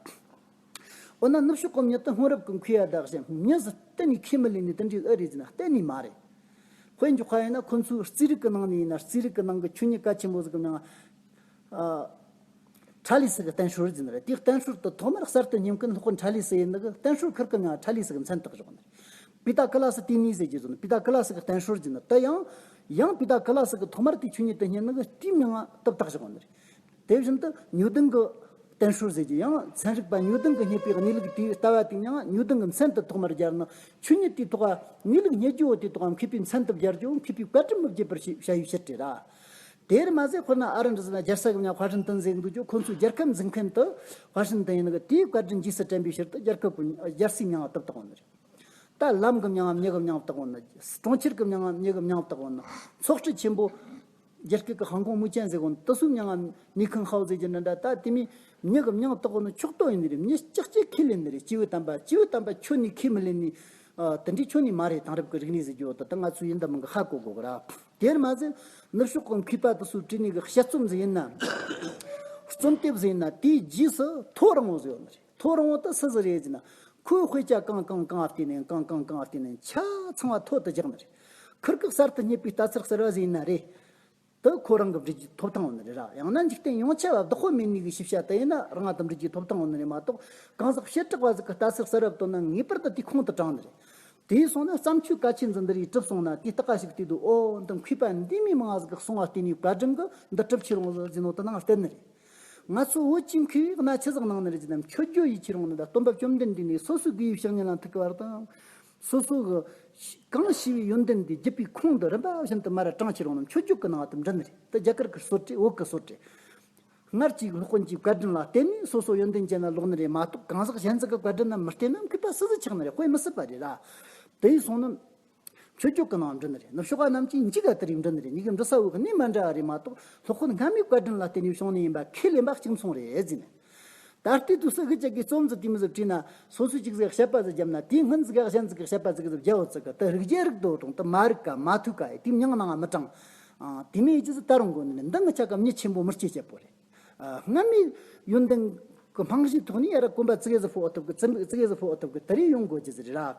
འོ་ན་ནུབ་ཕྱོགས་གི་མྱི་དེ་སྔོན་རབས་ཀྱི་མཁས་པ་དག་ཞིག་མྱི་ཟིག་གཏན་ནས་ཁས་མི་ལེན་ནི་དེ་འདྲའི་ཨེ་རེད་ཟེར་ན་གཏན་ནས་མ་རེད། དཔེ་འཇོག་པ་ཡིན་ན་ཁོ་ཚོའི་རྩིས་རིག་གི་ནང་ནས་ཡིན་ན། རྩིས་རིག་གི་ནང་གི་ཆོས་ཉིད་གལ་ཆེན་པོ་ཟིག་གི་མྱིང་ང་། ཨ། ཁྲ་ལི་སི་གི་བསྟན་སྲོལ་ཟེར་ནི་རེད། དེའི་བསྟན་སྲོལ་དེ་ཐོག་མར་གསར་དུ་ཉམས་མཁན་སློབ་དཔོན་ཁྲ་ལི་སི་ཡིན་ནི་གི། བསྟན་སྲོལ་ཁུར་གི་མྱིང་ང་ཁྲ་ལི་སི་གི་མཚན་བཏགས་བཞག་ནི་རེད། པི་ད་ཀི་ལ་སི་ཏི་ནི་ཟེར་རྒྱུ་ཟིག་ནི། པི་ད་ཀི་ལ་སི་གི་བསྟན་སྲོལ་ཟེར་ནི་དེ་ཡང་། ཡང་པི་ད་ཀི་ལ་སི་གི་ཐོག་མར་དེའི་ཆོས་ཉིད་དེ་རྙེད་ནི་གི་དེའི་མྱིང་ང་དེ་བཏགས་བཞག་ནི་རེད། དེ་བཞིན་དུ་ནིའུ་ཏན་གྱི་ བསྟན་སྲོལ་ཟེར་རྒྱུ་ཡང་ཚན་རིག་པ་ཉོ་ལྡང་གིས་རྙེད་པའི་གནས་ལུགས་དེའི་ལྟ་བ་དེ་ཡང་ཉོ་ལྡང་གི་མཚན་དུ་ཐོག་མར་སྦྱར་ནས། ཆོས་ཉིད་དེའི་ཐོག་གནས་ལུགས་རྙེད་རྒྱུ་བོ་དེའི་ཐོག་མཁས་པའི་མཚན་དུ་སྦྱར་རྒྱུ་མཁས་པའི་བཀའ་དྲིན་མི་བརྗེད་པར་བྱ་བའི་ཕྱིར་ཏེ་ར། དེར་མ་ཟད་དཔེར་ན་ཨ་རི་འདྲ་ཟེར་ན་རྒྱལ་ས་གི་མྱིང་ཧྭ་ཤིན་ཏན་ཟེར་གི་འདུག་རྒྱུ། ཁོ་ཚོའི་རྒྱལ་ཁབ་འཛིན་མཁན་དུ་ཧྭ་ཤིན་ཏན་ཡིན་ནི་གི་དེའི་བཀའ་དྲིན་རྗེས་སུ་དྲན་པའི་ཕྱིར་དུ་རྒྱལ་ཁབ་ཀྱི་རྒྱལ་སའི་མྱིང་ང་བཏབ་བཏང་བ་ནི་རེད། ད་ལམ་གྱི་མྱིང་ང་མྱི་གི་མྱིང་བཏགས་འོང་ན། གྲོང་ཁྱེར་གྱི་མྱིང་ང་མྱི་གི་མྱིང་བཏགས་འོང་ན། ཚོགས་སྤྲུལ་ཆེན་པོ་རྒྱ་སྐད་ཀྱི་ཧང་ཀོང་མུའུ་ཅན་ཟེར་གོ་ནོ་དེ་ཚོའི་མྱིང་ང་ནི་ཁང་ཧའོ་ཟེར་གྱི་འདྲ་འདྲ། ད་དེ་མིན་མྱི་གི་མྱིང་བཏགས་གོ་ནོ་ཆོག་ཏོ་ཡིན་ནི་རེད། མྱི་ལྕགས་ཀྱི་ཁས་ལེན་ནི་རེད། སྐྱེས་བུ་དམ་པ། སྐྱེས་བུ་དམ་པ་ཁྱོད་ནི་ཁས་མི་ལེན་ནི། ཨ། དེ་འདྲའི་ཁྱོད་ནི་མ་རེད། དེང་རབས་ཀྱི་རིག་གནས་ཟེར་རྒྱུ་བོ་དེ་ད་ང་ཚོས་ཡིན་དང་མིན་གྱི་ཧ་གོ་དགོས་གི་ར། དེར་མ་ཟད་ནུབ་ཕྱོགས་ཀྱི་མཁས་པ་དེ་ཚོས་བྲིས་ནི་གི་དཔྱད་རྩོམ་ཟིག་ཡིན་ན། རྩོམ་དེབ་ཟིག་ཡིན་ན། དེའི་རྗེས་སུ་ཐོ་རངས་པོ་ཟིག་ཡོད་ནི་རེད། ཐོ་རངས་པོ་དེ་སུ་ཟིག་རེད་ཟེར་ན། ཁོས་དཔེ་ཆ་གང་གང་གང་བལྟས་ནས། གང་གང་གང་བལྟས་ནས་ཆ་ཚང་བ་ཐོ་དེ་རྒྱག་ནི་རེད། ཁིར་གིས་གསར་དུ་རྙེད་པའི་ལྟ་ཚུལ་གསར་བ་ཟིག་ཡིན་ན་རེད། དེ་ཁོ་རང་གིས་འབྲི་རྒྱུའི་ཐོབ་ཐང་ཡོད་ནི་རེད་ར། ཡང་ན་འཇིག་རྟེན་ཡོངས་ཁྱབ་བ་བདག་པོ་མེད་ནི་གི་ཤེས་བྱ་དེ་ཡིན་ན་རང་ང་དང་འབྲི་རྒྱུའི་ཐོབ་ཐང་ཡོད་ནི་རེད་མ་གཏོགས། གང་ཟག་བྱེ་བྲག་པ་ཟིག་གིས་ལྟ་ཚུལ་གསར་བ་བཏོན་ན་ངེས་པར་དུ་དེའི་ཁོང་དུ་དྲངས་ནི་རེད། དེ་ཡིན་སོང་ན་བརྩམས་ཆོས་གལ་ཆེན་ཟིག་འདི་རིགས་གྲུབ་སོང་ན། དེའི་ལྟ་ག་ཞིག་བལྟས་དུས། ཨོ། འདི་མཁས་པ་འདི་མི་མང་ཟིག་གིས་གསུངས་པ་བལྟས་ནས་བཀའ་དྲིན་གྱིས་འདི་གྲུབ་ཆི་རུང་ཟིག་ཟེར་ནོ་དེ་ནང་བསྟན་ནི་རེད། ང་ཚོ་བོད་ཀྱི་མཁས་པའི་གནའ་ཆི་ཟིག་གནང་ནི་རེད་ཟེར་ན། མཆོད་བརྗོད་ཡིད་ཆེས་རུང་ནི་དང་། སྟོན་པ་བཅོམ་ལྡན་འདས་ནས་སོ་སོའི་དགེ་བའི་བཤེས་གཉེན་ལ་ཐུག་གི་བར་དང་། སོ་སོ་གི་གང་ཤེས་པའི་ཡོན་ཏན་དེ་བརྒྱུད་པའི་ཁུངས་དེ་རིམ་པ་བཞིན་དུ་མར་དྲངས་ཁྱེར་ཡོང་ནི། མཆོད་བརྗོད་ཀྱི་ནང་དུ་འདྲེན་ནི་རེད། དེ་རྒྱ་གར་གྱི་སྲོལ་རེད། བོད་ཀྱི་སྲོལ་རེད། སྔར་གྱི་སློབ་དཔོན་གྱི་བཀའ་དྲིན་ལ་བརྟེན་ནས་སོ་སོ་ཡོན་ཏན་ཅན་ལ་ལོག་ནི་རེད་མ་གཏོགས། གང་ཟག་གཞན་ཟིག་གི་བཀའ་དྲིན་ལ་མི་བརྟེན་ན་མཁས་པ་སུ་ཟིག་ཆགས་ནི་རེད། དཔེ་མི་སྲིད་པ་རེད་ར། དེ་ཡིན་སོང་ན། མཆོད་བརྗོད་ཀྱི་ནང་འདྲེན་ནི་རེད། ནུབ་ཕྱོགས་པ་རྣམས་ཀྱིས་མཇུག་ག་དེ་རིགས་འདྲེན་ནི་རེད། མྱི་གིས་འབྲི་ས་བོ་གི་གནས་མ་འདྲ་བ་རེད་མ་གཏོགས། སློབ་དཔོན་སྔ་མའི་བཀའ་དྲིན་ལ་བརྟེན་ནས་བྱུང་ནི་ཡིན་པ་ཁས་ལེན་པ་གཅིག་མཚུངས་རེད་ཟེར་ནས། ད་ལྟའི་དུས་སུ་གི་ཅག་གིས་རྩོམ་ཟིག་དེ་མོ་ཟིག་བྲིས་ན། སོ་སོས་ཅིག་ཟིག་དཔྱད་པ་ཟིག་བརྒྱབ་ན། དེའི་སྔོན་ཟིག་ག་གཞན་ཟིག་གིས་དཔྱད་པ་ཟིག་ཟིག་བརྒྱབ་ཡོད་ཟིག་གི། དེ་རིགས་རྒྱས་རིགས་དོ་དྲང་དེ་མ་རིག་ག་མ་ཐོས་ག་ཡི་དེའི་མྱིང་ནང་མི་དྲངས། ཨ། དེ་མོ་ཡིན་རྒྱུ་ཟིག་ད་རུང་དགོས་ནི་རེད། འདི་ངི་ཆ་ག་མྱི་ཆེན་པོ་མི་སྐྱེ་བྱེད་པོ་རེད། ཨ། སྔ་མའི་ཡོན་ཏན་གི་རྨང་གཞིའི་ཐོག་ནས་ཡར་གོམ་པ་ཙི་གེ་ཟིག་ཕོག་ཐུབ་གི། ཙི་ཙི་གེ་ཟིག་ཕོག་ཐུབ་གི། དེ་རིགས་ཡོང་དགོས་རྒྱུ་ཟིག་རེད་ར།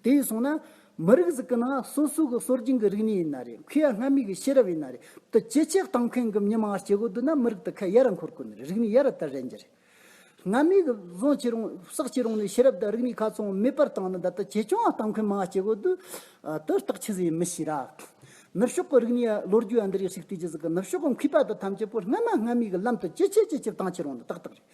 དེ་ཡིན་སོང་ན་མི་རིགས་ཟིག་གི་ནང་སོ་སོ་གི་སྲོལ་རྒྱུན་གི་རིག་གནས་ཡིན་ན་རེད། མཁས་པ་སྔ་མའི་གི་ཤེས་རབ་ཡིན་ན་རེད། དེ་ཇེ་ཆེ་གཏོང་མཁན་གི་མྱི་མང་སྐྱེ་དགོས་འདུག་ན། མི་རིགས་དེ་ཁ་ཡར་འཁོར་དགོས་ནི་རེད། རིག་གནས་ཡར་དར་རན་རྒྱུ་རེད། སྔ་མའི་གི་བཟང་ཁྱེར་རུང་བསགས་ཁྱེར་རུང་ནི་ཤེས་རབ་དང་རིག་གནས་ཁ་ཚང་མེད་པར་བཏང་ནི། ད་ལྟ་ཇེ་ཆུང་ང་གཏོང་མཁན་མང་ང་སྐྱེ་དགོས་འདུག། ཨ། དེ་རྟགས་ཆི་ཟིག་ཡིན་མི་ཤེས་ར། ནུབ་ཕྱོགས་ཀྱི་རིག་གནས་ལོ་རྒྱུས་ཡང་འདི་རིགས་ཤིག་བལྟས་རྒྱུ་ཟིག་གི། ནུབ་ཕྱོགས་ཀྱི་མཁས་པ་དང་ཐམས་ཅད་པོ་སྔ་མ་སྔ་མའི་གི་ལམ་དུ་ཇེ་ཆེ་ཇེ་ཆེར་བཏང་ཁྱེར་ཡོང་ནི་ཏག་ཏག་རེད།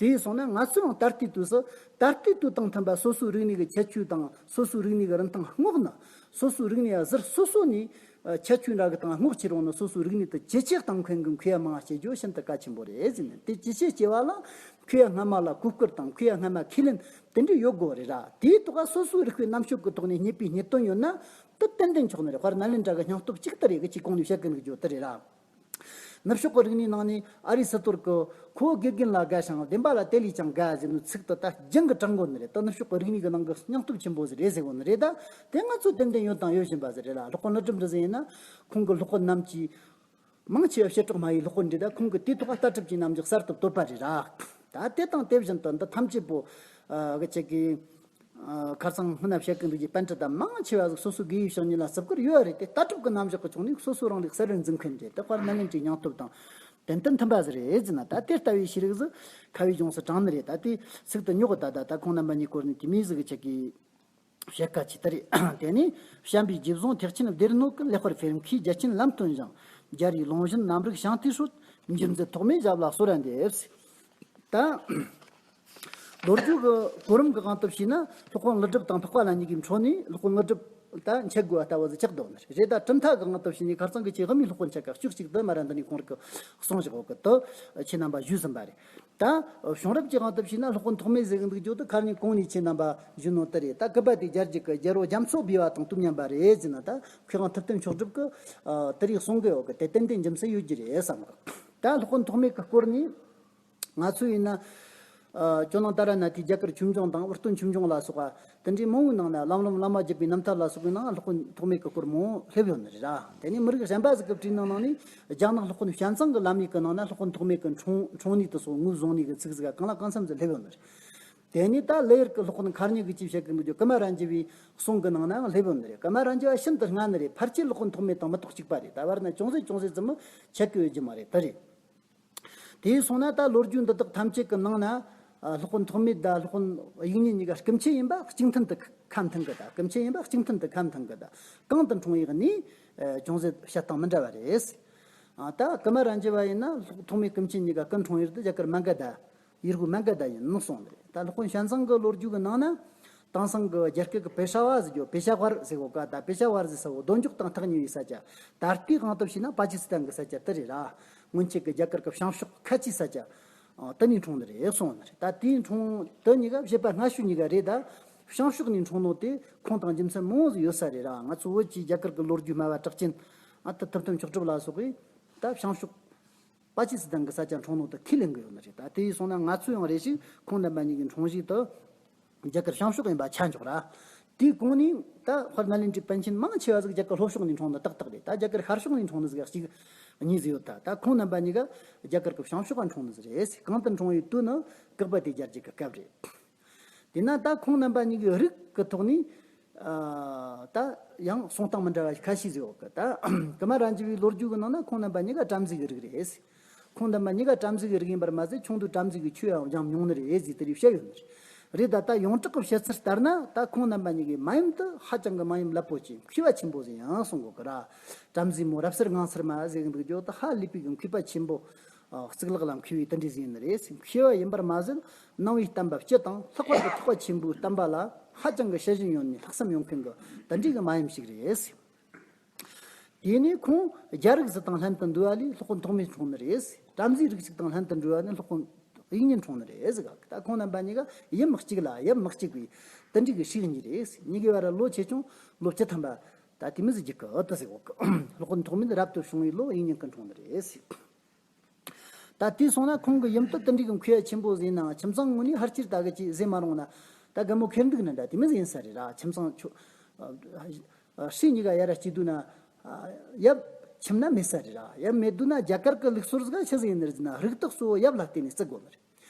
དེ་ཡིན་སོང་ན་ང་ཚོས་ཡང་ད་ལྟའི་དུས་སུ། ད་ལྟའི་དུས་དང་མཐུན་པ་སོ་སོའི་རིག་གནས་ཀྱི་ཁྱད་ཆོས་དང་། སོ་སོའི་རིག་གནས་ཀྱི་རིན་ཐང་སྔོག་ནས། སོ་སོའི་རིག་གནས་ཟུར་སོ་སོ་ནས། ཨ། ཁྱད་ཆོས་འདྲ་གི་སྟེང་སྔོག་ཁྱེར་ཡོང་ནས། སོ་སོའི་རིག་གནས་དེ་ཇེ་ཆེར་གཏོང་མཁན་གྱི་མཁས་པ་མང་བ་སྐྱེ་རྒྱུ་ཤིན་ཏུ་གལ་ཆེན་པོ་རེད་ཟེར་ནས། དེ་ཇེ་ཆེར་སྐྱེ་བ་ལ་མཁས་པ་སྔ་མ་ལ་གོ་བཀུར་དང་། མཁས་པ་སྔ་མ་ཁས་ལེན་དེ་འདྲ་ཡོད་དགོས་རེད་ར། དེའི་ཐོག་ག་སོ་སོའི་རིག་པའི་རྣམ་དཔྱོད་ཀྱི་ཐོག་ནས་རྙེད་པའི་རྙེད་དོན་ཡོད་ན། དེ་ཏན་ཏན་ཆོག་ནི་རེད། དཔེར་ན་ལེན་དྲ་གི་སྙིང་སྟོབས་གཅིག་ལྟར་རེད་གི། ཅིག་གོང་ནས་བཤད་གི་འདུག་རྒྱུ་དེ་རེད་ར། ནུབ་ཕྱོགས་ཀྱི་རིག་གནས་ནང་ནས་ཨ་རི་སི་ཏོར་གི་ཁོ་དགེ་རྒན་ལ་དགའ་ཞིང་བདེན་པ་ལ་དེ་ལས་ཀྱང་དགའ་ཟེར་ནོ་ཚིག་དེ་ད་རྒྱང་གི་དྲངས་དགོས་ནི་རེད། ད་ནུབ་ཕྱོགས་ཀྱི་རིག་གནས་ཀྱི་ནང་གི་སྙིང་སྟོབས་ཆེན་པོ་ཟིག་རེད་ཟེར་དགོས་ནི་རེད། ད་དེ་ང་ཚོ་ཏན་ཏན་ཡོད་དང་ཡོད་བཞིན་པ་ཟིག་རེད་ལ། སློབ་དཔོན་ཀླུ་སྒྲུབ་འདྲ་ཟིག་ཡིན་ན། ཁོང་གི་སློབ་དཔོན་རྣམས་ཀྱིས། མང་ཆེ་བ་བྱེ་བྲག་སྨྲ་བའི་སློབ་དཔོན་རེད། ད་ཁོང་གིས་དེའི་ཐོག་ལྟ་གྲུབ་ཀྱི་རྣམ་གཞག་གསར་དུ་བཏོད་པ་རེད་ར། ད་དེ་དང་དེ་བཞིན་དུ་འདི་ཐམས་ཅད་པོ། ཨ། གི་ཅིག་གི། ཨ། ཁ་སང་སྔོན་ན་བཤད་གི་འདུག་རྒྱུ་པཎྜི་ཏ་མང་ཆེ་བ་ཟིག་སོ་སོའི་དགེ་བའི་བཤེས་གཉེན་ལ་བརྩི་བཀུར་ཡོད་རེད་དེ། ལྟ་གྲུབ་ཀྱི་རྣམ་གཞག་གི་ཕྱོགས་ནས་སོ་སོ་རང་ལུགས་གསར་བར་འཛིན་མཁན་རེད། ད་དཔེར་ན་ལེན་དྲའི་སྙིང་སྟོབས་དང་ཏན་ཏན་མཐུན་པ་ཟིག་རེད་ཟེར་ན། ད་དེ་ལྟ་བུའི་ཤེས་རིག་ཟིག་ཁ་བའི་ལྗོངས་སུ་དྲངས་ནི་རེད། ད་དེ་ཚིག་ཏུ་ཉོག་གི། ད་ད་ད་ཁོང་རྣམ་པ་གཉིས་སྐོར་ནས་དེ་མོ་ཟིག་གི་ཅིག་གི། བཤད་ཁ་ཆེ་ལྟར་རེད། དེ་ནས་བྱམས་པའི་རྗེས་བཟུང་ཐེག་ཆེན་སྡེ་སྣོད་ཀྱི། ལེགས་པར་འཕེལ་མཁས་རྒྱ་ཆེན་ལམ་སྟོན་ཞིང་། རྒྱལ་བའི་ལུང་བཞིན་རྣམ་རིག་ཞིང་དུས་སྲོལ། འགྱུར་མཛད་ཐོགས་མེད་ཞབས་ལ་གསོལ་བ་འདེབས། ད་ལོ་རྒྱུས་ཀྱི་གོ་རིམ་གྱི་དབང་དུ་བྱས་ན། སློབ་དཔོན་ཀླུ་སྒྲུབ་དང་འཕགས་པ་ལྷ་གཉིས་ཀྱི་འཕྲོ་ནས་སློབ་དཔོན་ཀླུ་སྒྲུབ་ད་འཆད་དགོས་པ་ལྟ་བུ་ཟིག་ཆགས་འདུག་ནི་རེད། ད་གྲུབ་མཐའ་གྱི་དབང་དུ་བྱས་ནས་ཁ་སང་གི་ཆེས་དབུ་མའི་སློབ་དཔོན་ཆ་ག་བཅུ་གཅིག་དེ་མ་ར་འདི་ནས་ཁོང་རང་གིས་གསུངས་བཞག་ཡོད་གི། དེ་ཁྱེད་རྣམ་པ་ཞུས་ཟིན་པ་རེད། ད་བྱུང་རབས་ཀྱི་དབང་དུ་བྱས་ན། སློབ་དཔོན་ཐོགས་མེད་ཟེར་གི་འདུག་རྒྱུ་དེ་ཁ་ཉིན་གོང་ནས་ཁྱེད་རྣམ་པ་ཞུས་ནོ་དེ་རེད། ད་སྐུ་པ་དེ་རྒྱལ་རྒྱུད་ཀྱི་རྒྱལ་པོ་རྒྱ་མཚོ་སྦས་པ་དང་དུས་མཉམ་པ་རེད་ཟེར་ན། ད་མཁས་དབང་ཐུབ་བསྟན་མཆོག་གྲུབ་ཀྱིས་ཨ་དེ་རིགས་གསུང་གི་ཡོད་གི། དེ་ཏན་ཏན་རྒྱུ་མཚན་ཡོད་རྒྱུ་རེད་བསམ་གི། ད་སློབ་དཔོན་ཐོགས་མེད་ཀྱི་སྐོར་ནས་ང་ཚོ་ཡིན་ན། ཨ་ཇོ་ནང་ཏཱ་ར་ནཱ་ཐའི་རྒྱ་གར་ཆོས་འབྱུང་དང་། དབུས་སྟོད་ཆོས་འབྱུང་ལ་སོགས་པ་དེ་འདྲའི་མང་བོའི་ནང་ན། ལམ་རིམ་བླ་མ་བརྒྱུད་པའི་རྣམ་ཐར་ལ་སོགས་པའི་ནང་སློབ་དཔོན་ཐོགས་མེད་ཀྱི་སྐོར་མང་བོ་སླེབས་ཡོད་ནི་རེད་ར། དེ་ནས་མི་རིགས་གཞན་པ་ཟིག་གིས་བྲིས་ནང་ནང་ནས། རྒྱ་ནག་སློབ་དཔོན་ཞན་ཙང་གི་ལམ་ཡིག་གི་ནང་ན་སློབ་དཔོན་ཐོགས་མེད་ཀྱི་འཁྲུངས་འཁྲུངས་གནས་དེ་སོགས་ངོས་བཟུང་ནས་གི་ཚིག་ཟིག་ག་གང་ལ་གང་འཚམ་ཟིག་སླེབས་ཡོད་ནི་རེད། དེ་ནས་ད་ལེ་ཡར་གྱི་སློབ་དཔོན་མཁར་རྙིང་གིས་ཅིག་བཤད་གི་འདུག་རྒྱུ། ཀུ་མ་ར་ཛ་བའི་གསུང་གི་ནང་ནའང་སླེབས་ཡོད་ནི་རེད། ཀུ་མ་ར་ཛ་བ་ཤིན་ཏུ་སྔ་ནི་རེད། ཕལ་ཆེར་སློབ་དཔོན་ཐོགས་མེད་དང་མི་ཐོག་གཅིག་པ་རེད། ད་བར་ན་ཅུང་ཟད་ཅུང་ཟད་ཙམ་མོ་ཆད་གི་ཡོད་རྒྱུ་མ་རེད། དེ་རེད། དེ་སོང་ན་ད་ལོ་རྒྱུས་འདི་དག་ཐམས་ཅད་ཀྱི་ནང་ན། ཨ་སློབ་དཔོན་ཐོགས་མེད་དང་སློབ་དཔོན་དབྱིག་གཉེན་གཉིས་ཀ་སྐུ་མཆེད་ཡིན་པ་གཅིག་མཐུན་དུ་ཁ་མཐུན་གི། ད་སྐུ་མཆེད་ཡིན་པ་གཅིག་མཐུན་དུ་ཁ་མཐུན་གི། ད་གང་དུ་འཁྲུངས་ཡོད་ནི་ཨ་ཅུང་ཟད་བཤད་སྟངས་མི་འདྲ་བ་རེད། ཨ། ད་ཀུ་མ་ར་འཇུ་བ་ཡིན་ན་ལྷོ་ཐོག་མའི་ཀུན་མཁྱེན་གཉིས་ཀ་ཀུན་འཁྲུངས་ཡུལ་དེ་རྒྱ་གར་མ་ག་དྷ། ཡུལ་སྒོ་མ་ག་དྷ་ཡིན་གསུངས་ནས་རེད། ད་སློབ་དཔོན་ཞན་ཙང་གི་ལོ་རྒྱུས་ཀྱི་ནང་ན། དེང་སང་གི་རྒྱ་སྐད་ཀྱི་པེ་ཤ་ཝ་ཟེར་རྒྱུ། པེ་ཤ་ཝར་ཟེར་གོ་ཀ། ད་པེ་ཤ་ཝར་ཟེར་ས་བོ་རྡོ་འཇོག་དང་ཐག་ཉེ་བའི་ས་ཆ། ད་ལྟའི་དབང་དུ་བྱས་ན་པ་ཀི་སི་ཐན་གྱི་ས་ཆ་དེ་རེད་ར། སྔོན་ཆད་ཀྱི་རྒྱ་གར་གྱི་བྱང་ཕྱོགས་ཁ་ཆེའི་ས་ཆ། ཨ། དེ་ནས་འཁྲུངས་ནི་རེད་གསུངས་ནི་རེད། ད་དེའི་འཁྲུངས་དེ་གཉིས་ཀ་བྱེད་པ་སྔ་ཤོས་གཉིས་ཀ་རེད། ད་བྱང་ཕྱོགས་ནས་འཁྲུངས་ནོ་དེ་ཁུངས་དང་རྒྱུ་མཚན་མང་བོ་ཟིག་ཡོད་ས་རེད་ར། ང་ཚོ་བོད་ཀྱི་རྒྱ་གར་གྱི་ལོ་རྒྱུས་སྨྲ་བ་གྲགས་ཅན། ཨ། ད་ཐུབ་བསྟན་མཆོག་གྲུབ་ལ་སོགས་པས་ད་བྱང་ཕྱོགས་པ་ཀི་སི་ཐན་གྱི་ས་ཆ་འཁྲུངས་ནོ་དེ་ཁས་ལེན་གི་ཡོད་ནི་རེད། ད་དེ་ཡིན་སོང་ན་ང་ཚོ་ཡང་རེ་ཞིག་ཁོང་རྣམ་པ་གཉིས་ཀྱི་འཁྲུངས་གཞིས་དེ་རྒྱ་གར་བྱང་ཕྱོགས་ཡིན་པ་ཆ་འཇོག་ར། དེའི་གོང་ནས་ད་དཔལ་ནཱ་ལེནྡྲའི་པཎ་ཆེན་མང་ཆེ་བ་ཟིག་རྒྱ་གར་ལྷོ་ཕྱོགས་ནས་འཁྲུངས་ནི་ཏག་ཏག་རེད། ད་རྒྱ་གར་ཤར་ཕྱོགས་ནས་འཁྲུངས་ནི་ཟིག་གཅིག་གཉིས་ཟིག་ཡོད། ད་ད་ཁོང་རྣམ་པ་གཉིས་ཀ་རྒྱ་གར་གྱི་བྱང་ཕྱོགས་ཀ་འཁྲུངས་ནི་ཟིག་རེད། གང་དུ་འཁྲུངས་ཡོད་དུས་ནི་བཀག་པ་དེ་རྒྱལ་རྒྱུ་གི་སྐབས་རེད། དེས་ན་ད་ཁོང་རྣམ་པ་གཉིས་ཀྱི་རིགས་ཀྱི་ཐོག་ནས། ཨ། ད་ཡང་གསུང་སྟངས་མི་འདྲ་བ་ཁ་ཤས་ཟིག་ཡོད་གི། ད་ཀུ་མ་ར་འཇུ་བའི་ལོ་རྒྱུས་ཀྱི་ནང་ན་ཁོང་རྣམ་པ་གཉིས་ཀ་བྲམ་ཟེ་གི་རིགས་རེད། ཁོང་རྣམ་པ་གཉིས་ཀ་བྲམ་ཟེ་གི་རིགས་ཡིན་པར་མ་ཟད་ཆུང་དུས་བྲམ་ཟེ་གི་ཆོས་ཡང་སྦྱངས་མྱོང་ནི་རེད་ཟེར་དེ་རིགས་བཤད་ཡོད་ནི་རེད། རེད། ད་ད་ཡོངས་གྲགས་ཀྱི་བཤད་ཚུལ་ལྟར་ན་ད་ཁོང་རྣམ་པ་གཉིས་ཀྱིས་མ་ཡུམ་དུ་ཧ་ཅང་གི་མ་ཡུམ་རླབས་པོ་ཆེ་མཁས་པ་ཆེན་པོ་ཟིག་ཡིན་གསུང་གོ་གི་ར། བྲམ་ཟེ་མོ་རབ་གསལ་ངང་ཚུལ་མ་ཟེར་གི་འདུག་རྒྱུ་དེ་ཧ་ལས་པའི་གི་མཁས་པ་ཆེན་པོ། ཨ། གཙུག་ལག་ལ་མཁས་པའི་དེ་འདྲ་ཟིག་ཡིན་ནི་རེད། མཁས་པ་ཡིན་པར་མ་ཟད་ནང་པའི་བསྟན་པ་སྤྱི་དང་ལྷག་པར་དུ་ཐེག་པ་ཆེན་པོའི་བསྟན་པ་ལ་ཧ་ཅང་གི་ཤེས་བཞིན་ཡོད་ནས་ལྷག་བསམ་ཡོད་མཁན་གྱི་དེ་འདྲའི་གི་མ་ཡུམ་ཞིག་རེད། དེ་ནས་ཁོང་རྒྱ་རིགས་ཟིག་དང་ལྷན་དུ་འདུས་པ་ལས་སློབ་དཔོན་ཐོགས་མེད་འཁྲུངས་ནི་རེད། བྲམ་ཟེའི་རིགས་ཤིག་དང་ལྷན་དུ་འདུས་པ་ནས་སློབ་དཔོན་དབྱིག་གཉེན་འཁྲུངས་ནི་རེད་ཟེར་ག། ད་ཁོང་རྣམ་པ་གཉིས་ཀ་ཡུམ་གཅིག་ལ་ཡབ་མི་གཅིག་པའི་དེ་འདྲའི་གི་སྲས་གཉིས་རེད། གཉིས་ཀའི་བར་ལོ་ཆེ་ཆུང་ལོ་བཅུ་ཐམ་པ། ད་དེ་མི་ཟིག་རྒྱུག་གི་ཨོ་ད་ཟེར་གོ། སློབ་དཔོན་ཐོགས་མེད་རབ་ཏུ་བྱུང་བའི་ལོ་དབྱིག་གཉེན་གྱིས་འཁྲུངས་ནི་རེད། ད་དེ་སོང་ན་ཁོང་གི་ཡུམ་དུ་དེ་འདྲའི་གི་མཁས་པ་ཆེན་པོ་ཟིག་ཡིན་ནའང་ཁྱིམ་ཚང་ངོས་ནས་ཕལ་ཆེར་ད་གི་ཅིག་ཟེར་མ་རུང་ན། ད་རྒན་མོ་ཁེར་འདུག་ནི་འདྲ་དེ་མི་ཟིག་ཡིན་ས་རེད་ར། ཁྱིམ་ཚང་ཆོ་ཨ། ཨ། སྲས་གཉིས་ཀ་ཡར་སྐྱེས་དུས་ན། ཨ། ཡབ་ཁྱིམ་ན་མེད་ས་རེད་ར། ཡབ་མེད་དུས་ན་རྒྱ་གར་གི་ལུགས་སྲོལ་ཟིག་ཆི་ཟིག་ཡིན་ནི་རེད་ཟེར་ན་རིགས་དག་གཙོ་བོ་ཡབ་ལ་བརྟེན་ནས་བརྩི་དགོས་ནི་རེད།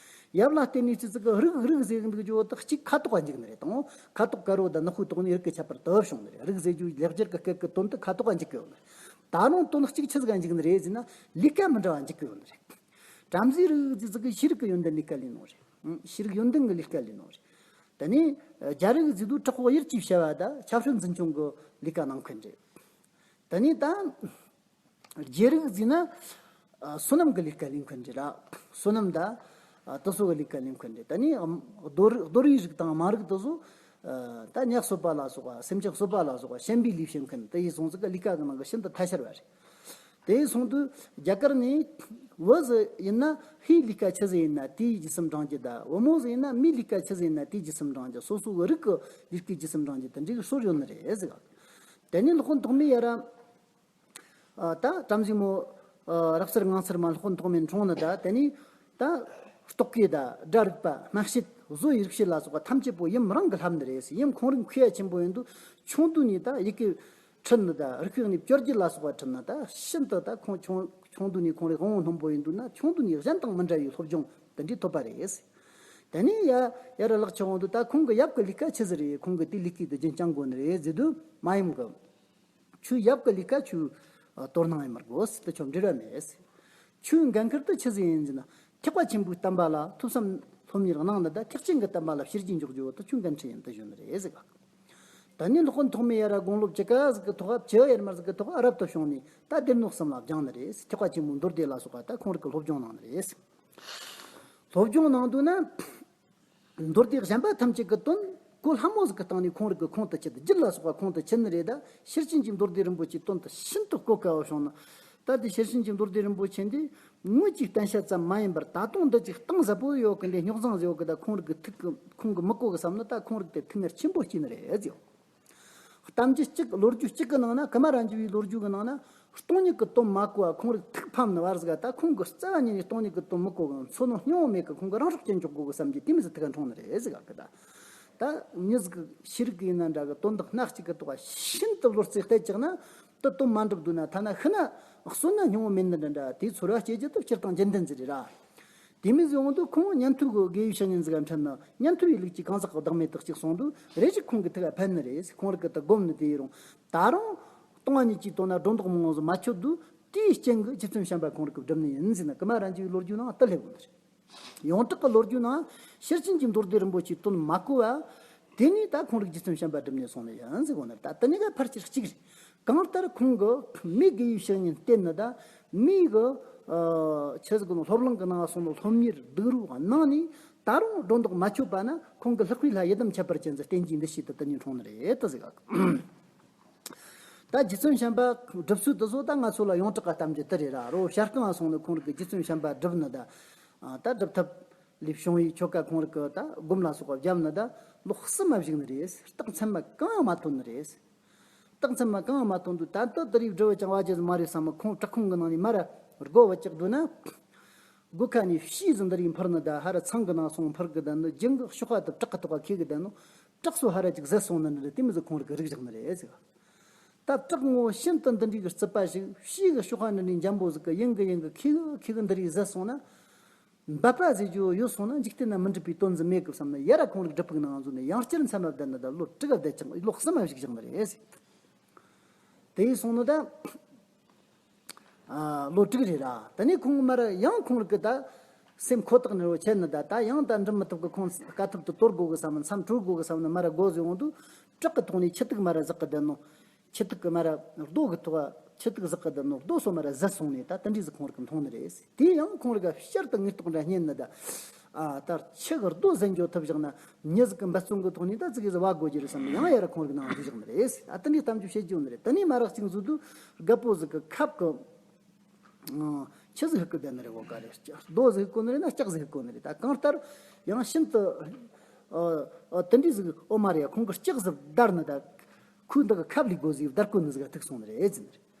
ཡབ་ལ་བརྟེན་ནས་བརྩི་ཚིག་གི་རིགས་རིགས་ཟེར་གི་འདུག་རྒྱུ་བོ་དག་གཅིག་ཁ་དོག་ག་འཇིག་ནི་རེད་དང་། ཁ་དོག་དཀར་བོ་དང་ནག་པོའི་ཐོག་ནས་རིགས་ཀྱི་ཁྱད་པར་དུ་བྱུང་ནི་རེད། རིགས་ཟེར་རྒྱུ་ལེགས་སྦྱར་གྱི་སྐད་ཀྱི་དོན་དུ་ཁ་དོག་ག་འཇིག་གི་ཡོད་ནི་རེད། ད་རུང་དོན་གཅིག་ཆི་ཟིག་ག་འཇིག་ནི་རེད་ཟེར་ན་ལས་ཀ་མི་འདྲ་བ་འཇིག་གི་ཡོད་ནི་རེད། བྲམ་ཟེའི་རིགས་ཟེར་ཚིག་གི་ཤེས་རིག་གི་ཡོན་ཏན་ལས་ཀ་ལས་ནོ་རེད། ཤེས་རིག་ཡོན་ཏན་གྱི་ལས་ཀ་ལས་ནོ་རེད། དེ་ནས་རྒྱལ་རིགས་ཟེར་དུས་དྲག་པོ་གཡེར་གྱིས་བྱ་བ་དང་ཆབ་སྲིད་འཛིན་སྐྱོང་གི་ལས་ཀ་གནང་མཁན་རེད། དེ་ནས་ད། རྗེ་རིགས་ཟེར་ན། ཨ། བསོད་ནམས་ཀྱི་ལས་ཀ་ལས་མཁན་རེད་ར། བསོད་ནམས་དང་། ཨ། དེ་ཚོ་གི་ལས་ཀ་ལས་མཁན་རེད། ད་ནི་རྡོ་རིགས་རྡོ་རིགས་རིགས་དང་དམངས་རིགས་དེ་ཚོ། ཨ། ད་ཉ་གསོད་པ་ལ་སོགས་པ། སེམས་ཅན་གསོད་པ་ལ་སོགས་པ་བྱམས་པའི་ལས་བྱེད་མཁན་དེ་ཡི་སོང་ཚིག་གི་ལས་ཀ་གི་ནང་གི་ཤིན་ཏུ་ཐ་ཤལ་བ་རེད། དེ་ཡི་སོང་དུས་རྒྱ་གར་ནས་བུ་ཟིག་ཡིན་ན་ཕའི་ལས་ཀ་ཆི་ཟིག་ཡིན་ན་དེའི་རྗེས་སུ་འབྲང་རྒྱུ་དང་། བུ་མོ་ཟིག་ཡིན་ན་མོའི་ལས་ཀ་ཆི་ཟིག་ཡིན་ན་དེའི་རྗེས་སུ་འབྲང་རྒྱུ། སོ་སོ་གི་རིགས་ཀྱི་ལས་ཀའི་རྗེས་སུ་འབྲང་རྒྱུ་དེ་འདྲའི་གི་སྲོལ་ཡོད་ནི་རེད་ཟེར་ག། དེ་ནས་སློབ་དཔོན་ཐོགས་མེད་ཡ་ར། ཨ། ད་བྲམ་ཟེ་མོ། ཨ། རབ་གསལ་ངང་ཚུལ་མ་སློབ་དཔོན་ཐོགས་མེད་འཁྲུངས་ནི་ད། དེ་ནས་ད་རྟོག་གེ་དང་སྒྲ་རིག་པ་སྨྲ་བྱེད་བཟོ་ཡི་རིག་བྱེད་ལ་སོགས་པ་ཐམས་ཅད་པོ་ཡུམ་རང་གིས་བསླབས་ནི་རེད་ཟེར། ཡུམ་ཁོང་རང་མཁས་པ་ཆེན་པོ་ཡིན་དུས་ཆུང་དུས་ནས་ད་ཡི་གེ་ཁྲིད་ནི་ད་རིག་པའི་གནས་བཅོ་བརྒྱད་ལ་སོགས་པ་ཁྲིད་ནི་ད་ཤིན་ཏུ་ད་ཁོང་ཆུང་ཆུང་དུས་ནས་ཁོང་རང་དབང་པོ་རྣོན་པོ་ཡིན་དུས་ན་ཆུང་དུས་ནས་གཞན་དང་མི་འདྲ་བའི་སློབ་སྦྱོང་དེ་འདྲའི་ཐོབ་པ་རེད་ཟེར། དེ་ནས་ཡ་ཡ་ར་ལག་ཆ་འོང་དུས་ད་ཁོང་གི་ཡབ་ཀྱི་ལས་ཀ་ཆི་ཟིག་རེད། ཁོང་གིས་དེ་ལས་ཀའི་དེ་རྒྱུན་བསྐྱང་དགོས་ནི་རེད་ཟེར་དུས་མ་ཡུམ་གིས། ཁྱོའི་ཡབ་ཀྱི་ལས་ཀ་ཁྱོས་དོར་སྣང་ཡེད་མི་དགོས་ཟེར། དེ་ཁྱོད་འབྲེལ་བ་མེད་ཟེར། ཁྱོའི་འགན་ཁུར་དེ་ཆི་ཟིག་ཡིན་ཟེར་ན། ཐེག་པ་ཆེན་པོའི་བསྟན་པ་ལ་ཐོས་བསམ་སློབ་གཉེར་གནང་ནི་དང་ཐེག་ཆེན་གྱི་བསྟན་པ་ལ་ཕྱིར་རྒྱས་འཇུག་རྒྱུ་བོ་དེ་ཁྱོའི་འགན་འཁྲི་ཡིན་དུ་ཞུ་ནི་རེད་ཟེར་ག། ད་ནི་སློབ་དཔོན་ཐོགས་མེད་ཡ་ར་དགུང་ལོ་བཅུ་ཀ་ཟིག་གི་ཐོག་བཅུ་ཡར་མར་ཟིག་གི་ཐོག་རབ་ཏུ་བྱུང་ནས་ད་སྡེ་སྣོད་གསུམ་ལ་སྦྱངས་ནི་རེད་ཟེར། ཐེག་པ་ཆེན་པོའི་མདོ་སྡེ་ལ་སོགས་པ་ད་ཁོང་རང་གིས་སློབ་སྦྱོང་གནང་ནི་རེད་ཟེར། སློབ་སྦྱོང་གནང་དུས་ན། མདོ་སྡེ་གཞན་པ་ཐམས་ཅད་ཀྱི་དོན་གོ་སླ་མོ་ཟིག་གི་སྟེང་ནས་ཁོང་རང་གིས་ཁོང་དུ་ཆུད་དེ་རྒྱུད་ལ་སོགས་པ་ཁོང་དུ་ཆུད་ནི་རེད། ད་ཤེར་ཕྱིན་གྱི་མདོ་སྡེ་རིན་པོ་ཆེའི་དོན་དེ་ཤིན་ཏུ་གོ་དཀའ་བ་བྱུང་ནི། ད་དེ་ཤེར་ཕྱིན་གྱི་མདོ་སྡེ་རིན་པོ་ཆེ་འདི་དངོས་ཀྱི་བསྟན་བྱ་ཙམ་མ་ཡིན་པར་ད་དུང་འདི་ཅིག་གཏིང་ཟབ་པོ་ཡོད་གི། འདི་རྙོག་འཛིང་ཟིག་ཡོད་གི། ད་ཁོང་རང་གི་ཐུགས་ཀྱི་ཁོང་གིས་མི་གོ་གི་བསམ་ནི། ད་ཁོང་རང་གིས་དེ་ཐུགས་ངལ་ཆེན་པོ་སྐྱེས་ནི་རེད་ཟེར། གཏམ་རྒྱུད་གཅིག་ལོ་རྒྱུས་གཅིག་གི་ནང་ན། ཀུ་མ་ར་འཇུ་བའི་ལོ་རྒྱུས་ཀྱི་ནང་ན་སྟོང་ཉིད་ཀྱི་དོན་མ་གོ་བ་ཁོང་རང་ཐུགས་ཕམ་ནི་བར་ཟིག་ག། ད་ཁོང་གིས་རྩ་བ་ཉིད་ནས་སྟོང་ཉིད་ཀྱི་དོན་མི་གོ་གི། འཚོ་སྣང་སྙིང་པོ་མེད་གི། ཁོང་གིས་རང་སྲོག་སྐྱོན་འཇོག་དགོས་གི་བསམ་གྱི་དེ་མི་ཟིག་ཐུགས་ཁ་འཁྲུངས་ནི་རེད་ཟེར་ག་གི། ད་ད་མྱི་ཟིག་གི་ཤེས་རིག་གི་ཡིན་ན་འདྲ་གི། དོན་དག་སྣ་གཅིག་གི་ཐོག་ཤིན་ཏུ་བློ་རྩེ་གཏད་བཅག་ན་དེ་དོན་མ་འགྲུབ་འདུག་ན། ཐ་ན་ཤི་ན་གསོན་ན་སྙིང་པོ་མེད་ནི་འདྲ་འདྲ། དེའི་ཚོར་བ་སྐྱེ་རྒྱུ་དེ་སྤྱིར་བཏང་རྒྱུན་ལྡན་ཟིག་རེད་ར། དེ་མོ་ཟིག་འོང་དུས་ཁོང་ཉན་ཐོས་ཀྱི་དགེ་བའི་བཤེས་གཉེན་ཟིག་ག་འཕྲད་ན། ཉན་ཐོས་པའི་ལུགས་ཀྱི་གང་ཟག་གི་བདག་མེད་དེ་གཅིག་སོང་དུས་རེ་ཞིག་ཁོང་གི་ཐུགས་ལ་ཕན་ནི་རེད། ཁོང་རང་གིས་དེ་སྒོམ་ནི་དེ་ཡི་རུང་། ད་རུང་སྟོང་པ་ཉིད་ཀྱི་དོན་ན་སྒྲོ་འདོགས་མང་བོ་ཟིག་མ་ཆོད་དུས། དེའི་རྐྱེན་གྱིས་རྗེ་བཙུན་བྱམས་པ་ཁོང་རང་གིས་བསྒྲུབས་ནི་ཡིན་ཟེར་ན། ཀུ་མ་ར་འཇུ་བའི་ལོ་རྒྱུས་ནང་དེ་སླེབས་ཡོད་ནི་རེད། ཡོངས་གྲགས་ཀྱི་ལོ་རྒྱུས་ནང་ཤེར་ཕྱིན་གྱི་མདོ་སྡེ་རིན་པོ་ཆེའི་དོན་མ་གོ་བ། དེ་ནས་ད་ཁོང་རང་རྗེ་བཙུན་བྱམས་པ་བསྒྲུབས་ནས་སོང་ནི་ཡིན་ཟེར་གོ་ནི་རེད། ད་དེ་གཉིས་ཀ་ཕལ་ཆེར་གཅིག་རེད། གང་ལྟར་ཁོང་གིས་མོའི་དགེ་བའི་བཤེས་གཉེན་བསྟེན་ནི་དང་ མིའི་གི་ཨ་ཆི་ཟིག་གི་སློབ་གླིང་གི་ནང་སོང་ནས་སློབ་གཉེར་སྡུག་རུས་གནང་ནས། ད་རུང་སྒྲོ་འདོགས་མ་ཆོད་པ་ན། ཁོང་གི་ལྷག་པའི་ལྷ་ཡི་དམ་ཁྱད་པར་ཅན་ཟིག་བསྟེན་རྒྱུའི་འདུ་ཤེས་དེ་དེ་ནས་འཁྲུངས་ནི་རེད་དེ་ཟིག་ད་རྗེ་བཙུན་བྱམས་པ་སྒྲུབ་ཚུལ་དེ་ཚོ་ད་ང་ཚོ་ལ་ཡོངས་གྲགས་ག་གཏམ་རྒྱུད་དེ་རེད་ར། རོ་བྱ་རྐང་སོང་ནས་ཁོང་རིགས་ཀྱི་རྗེ་བཙུན་བྱམས་པ་སྒྲུབ་ནི་ད། ཨ་ད་སྒྲུབ་ཐབས་ལས་བྱུང་བའི་ཆོ་ག་ཁོང་རིགས་ཀྱི་ད་སྒོམ་ལ་སོགས་པ་བརྒྱབ་ནི་ད་ལོ་གསུམ་མ་བཞུགས་ནི་རེད། རྟགས་མཚན་མ་གང་ཡང་མ་ཐོན་ནི་རེད། རྟགས་མཚན་མ་གང་ཡང་མ་ཐོན་དུས། ད་ལྟ་དེ་རིགས་སྒྲུབ་ཅིང་བ་རྒྱུ་མ་རེད་བསམ། ཁོང་བྲག་ཁུང་གི་ནང་ནས་མར་སྒོ་བ་བཅག་དུས་ན། སྒོ་ཁ་ནས་བྱིའུ་ཟིག་འདི་རིགས་འཕུར་ནི་ད། ཧ་ར་ཚང་གི་ནང་སོང་འཕུར་གི་ད་ནི། ལྗང་གི་གཤོག་པ་དེ་བྲག་གི་ཐོག་ག་འཁེལ་གི་ད་ནི། བྲག་སོ་ཧ་ར་ཅིག་ཟད་སོང་ནི་ནི་རེད། དེ་མོ་ཟིག་ཁོང་རིགས་ཀྱིས་རིག་བཞག་ནི་རེད་ཟེར། ད་བྲག་ངོ་ཤིན་ཏུ་འདི་འདྲའི་གི་རྩུབ་པ་ཞིག། བྱིའུ་གི་གཤོག་པ་འདི་འདྲའི་འཇམ་པོ་ཟིག་གིས་ཡང་གི་ཡང་གི་འཁེལ་གི་འཁེལ་གི་འདི་རིགས་ཟད་སོང་ན། འབད་པ་ཟེར་རྒྱུ་ཡོད་སོང་ན། འཇིག་རྟེན་ན་མི་འགྲུབ་པའི་དོན་ཟིག་མེད་གི་བསམ་ནས། ཡར་ར་ཁོང་རིགས་སྒྲུབ་ཕུག་ནང་འཛུལ་ནས་ཡང་བསྐྱར་མཚན་མ་བསྡད་ནི་ད་ལོ་དྲུག་ག་བསྡད་ཅིང་ལོ་གསུམ་མ་བཞུགས་བཞག་ནི་རེད། དེ་ཡིན་སོང་ནི་ད། ཨ་ལོ་དྲུག་རེད་ར། དེ་ནས་ཁོང་མར་ཡང་ཁོང་རིགས་ཀྱི་ད་སེམས་ཁོ་ཐག་ནས་རོ་ཆད་ནི་ད། ད་ཡང་ད་འགྲུབ་མི་ཐུབ་གི། ཁོང་དཀའ་ཐུབ་ཏུ་དོར་དགོས་གི་བསམ་ནས། མཚམས་གྲོལ་དགོས་གི་བསམ་ནས་མར་ར་སྒོ་ཟིག་འོང་དུས། བྲག་གི་ཐོག་ནས་ཆུ་ཐིགས་མར་ར་ཟག་གི་བསྡད་ནོ། ཆུ་ཐིགས་གི་མར་ར་རྡོ་གི་ཐོག་ཆུ་ཐིགས་ཟག་གི་བསྡད་ནོ། རྡོ་སོ་མར་ར་ཟད་སོང་ནས་ད་དེ་འདྲའི་ཟིག་ཁོང་རིགས་མཐོང་ནི་རེད། དེ་ཡང་ཁོང་རིགས་བསྐྱར་དུ་ངེས་རྟོགས་འདྲ་རྙེད་ནི་ད། ཨ་ད་ཆུ་གི་རྡོ་ཟད་འགྱོ་ཐུབ་བཞག་ན། མྱི་ཟིག་གི་འབད་བརྩོན་གི་ཐོག་ནས་ད་ཙི་གེ་ཟིག་བ་དགོས་རྒྱུ་རེད་བསམ་ནས་ཡང་ཡར་ར་ཁོང་རིགས་ནང་འཛུལ་བཞག་ནི་རེད། ཨ་དེ་འདྲའི་གཏམ་རྒྱུད་བཤད་རྒྱུ་ནི་རེད། དེ་ནས་མར་ར་གཅིག་འཛུལ་དུས། རྒད་པོ་ཟིག་གི་ཁབ་གི་ཨ་ཆུ་ཟིག་ཧུབ་གི་བསྡད་ནི་རེད། འོ་ག་རེ། རྡོ་ཟིག་ཧུབ་གོ་ནི་རེད་ན་ལྕགས་ཟིག་ཧུབ་གོ་ནི་རེད། ད་གང་ལྟར་ཡང་ཤིན་ཏུ་ཨ་ཨ་དེ་འདྲའི་ཟིག་འོ་མ་རེད། ཁོང་གི་ལྕགས་ཟིག་བརྡར་ནི་ད། ཁོས་འདི་གི་ཁབ་ལས་སྒོ་ཟིག་བརྡར་གོ་ནི་ཟིག་ག་ཐུག་སོང་ནི་རེད་ཟེར་ནི་རེད།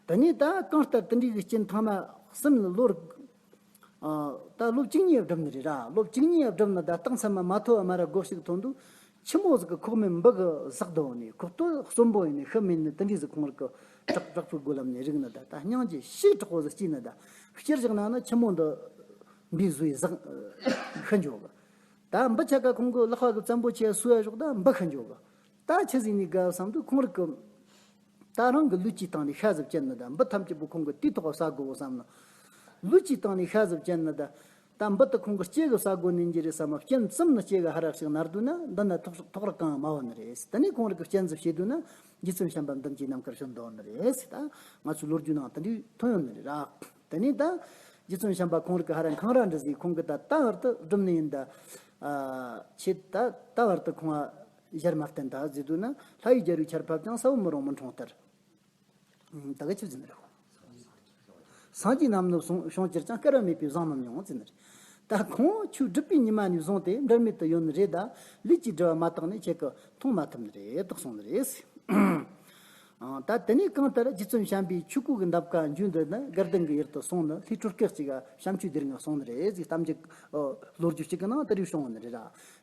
དེ་ནས་ད་གང་ལྟར་དེ་འདྲའི་གི་རྐྱེན་ཐང་མ་གསུམ་ལ་ལོ་ར་ཨ་ད་ལོ་བཅུ་གཉིས་བསྒྲུབས་ནི་རེད་ར། ལོ་བཅུ་གཉིས་བསྒྲུབས་ནི་ད་རྟགས་མཚན་མ་མ་ཐོབ་པ་མར་ར་སྒོ་ཞིག་ཐོན་དུས། ཆུ་མོ་ཟིག་གི་ཁོག་མའི་འབུ་གི་ཟག་བསྡད་ནས། ཁོག་སྟོད་གསོན་པོ་ཡིན་ནི་ཤི་མེད་ནི་དེ་འདྲའི་ཟིག་ཁོང་རིགས་ཀྱི་བྲག་བྲག་ཕུག་སྒོ་ལམ་ནས་རིག་ནི་ད། ད་སྙིང་རྗེ་ཤུགས་དྲག་པོ་ཟིག་སྐྱེས་ནི་ད། ཕྱིར་བཞག་ན་ནི་ཆུ་མོ་འདི་འབུས་བཟོས་ཟག་ཤི་འགྱོ་གི། ད་འབུ་ཆ་ག་ཁོང་གི་ལག་པ་གི་བཙན་པོ་ཆེ་གསོ་ཡ་ཞོག་ད་འབུ་ཤི་འགྱོ་གི། ད་ཆི་ཟིག་ནི་དགའ་བསམ་དུས། ཁོང་རིགས་ཀྱི་ད་རང་གི་ལུས་ཀྱི་སྟེང་ནས་ཤ་ཟིག་བཅད་ནི་ད། འབུ་ཐམས་ཅད་པོ་ཁོང་གི་དེའི་ཐོག་ཟ་དགོས་བསམ་ནི། ལུས་ཀྱི་སྟེང་ནས་ཤ་ཟིག་བཅད་ནི་ད། ད་འབུ་དེ་ཁོང་གི་ལྕེ་གི་ཟ་དགོས་ནི་འདྲ་རེད་བསམ། སྤྱན་ཙམ་ནི་ལྕེ་གི་ཧ་ར་ཞིག་ན་དུས་ན། འདི་ན་ཐོག་ཐོག་ར་གང་མ་བ་ནི་རེད། དེ་ནས་ཁོང་རིགས་ཀྱི་སྤྱན་ཟིག་ཕྱེ་དུས་ན། རྗེ་བཙུན་བྱམས་པ་མདུན་གྱི་ནམ་མཁར་བྱོན་འདུག་ནི་རེད། ད་ང་ཚོའི་ལོ་རྒྱུས་ནང་དེ་འདྲའི་ཐོན་ཡོད་ནི་རེད་ར། དེ་ནས་ད་རྗེ་བཙུན་བྱམས་པ་ཁོང་རིགས་ཀྱི་ཧ་ར་འཁང་ར་འདྲ་ཟིག་ཁོང་གིས་ད་ད་བར་དུ་སྒྲུབ་ནི་ཡིན་ད། ཨ་ཆེད་ད་ད་བར་དུ་ཁོང་ང་ཞལ་མ་བསྟན་ད་ཟེར་དུས་ན། ལྷ་ཡི་རྒྱལ་པོའི་ཆར་ཕབ་ཀྱང་། ས་བོན་མི་རུང་མི་འཁྲུངས་ལྟར། ད་ག་ཆི་ཟེར་ནི་རེད། སངས་རྒྱས་རྣམས་ནི་བྱུང་བྱུང་གྱུར་ཀྱང་། བསྐལ་བ་མེད་པའི་བཟང་རྣམས་མྱོང་ཟེར་ནི་རེད། ད་ཁོང་ཆོས་སྒྲུབ་པའི་ཉི་མ་ནས་བཟུང་སྟེ་འབྲལ་མེད་དུ་ཡོད་ནི་རེད། ད་ལུས་ཀྱི་སྒྲིབ་པ་མ་དག་ནས་ཁྱེད་ཀྱིས་མཐོང་མ་ཐུབ་ནི་རེད་དག་གསུངས་ནི་རེད། ཨང་། ད་དེ་ནས་གང་ལྟར་རྗེ་བཙུན་བྱམས་པའི་ཆོས་སྐུ་གི་འདབ་ཀ་འཇུ་འདི་ནི་དགའ་ལྡན་གྱི་ཡུལ་དུ་སོང་ནི། ལྷའི་སྤྲུལ་སྐུ་གཅིག་ག་བྱམས་ཆོས་སྡེ་ལྔ་གསུངས་ནི་རེད་ཟེར། གཏམ་རྒྱུད་ལོ་རྒྱུས་གཅིག་གི་ནང་དེ་རིགས་བྱུང་བ་ནི་རེད་ར།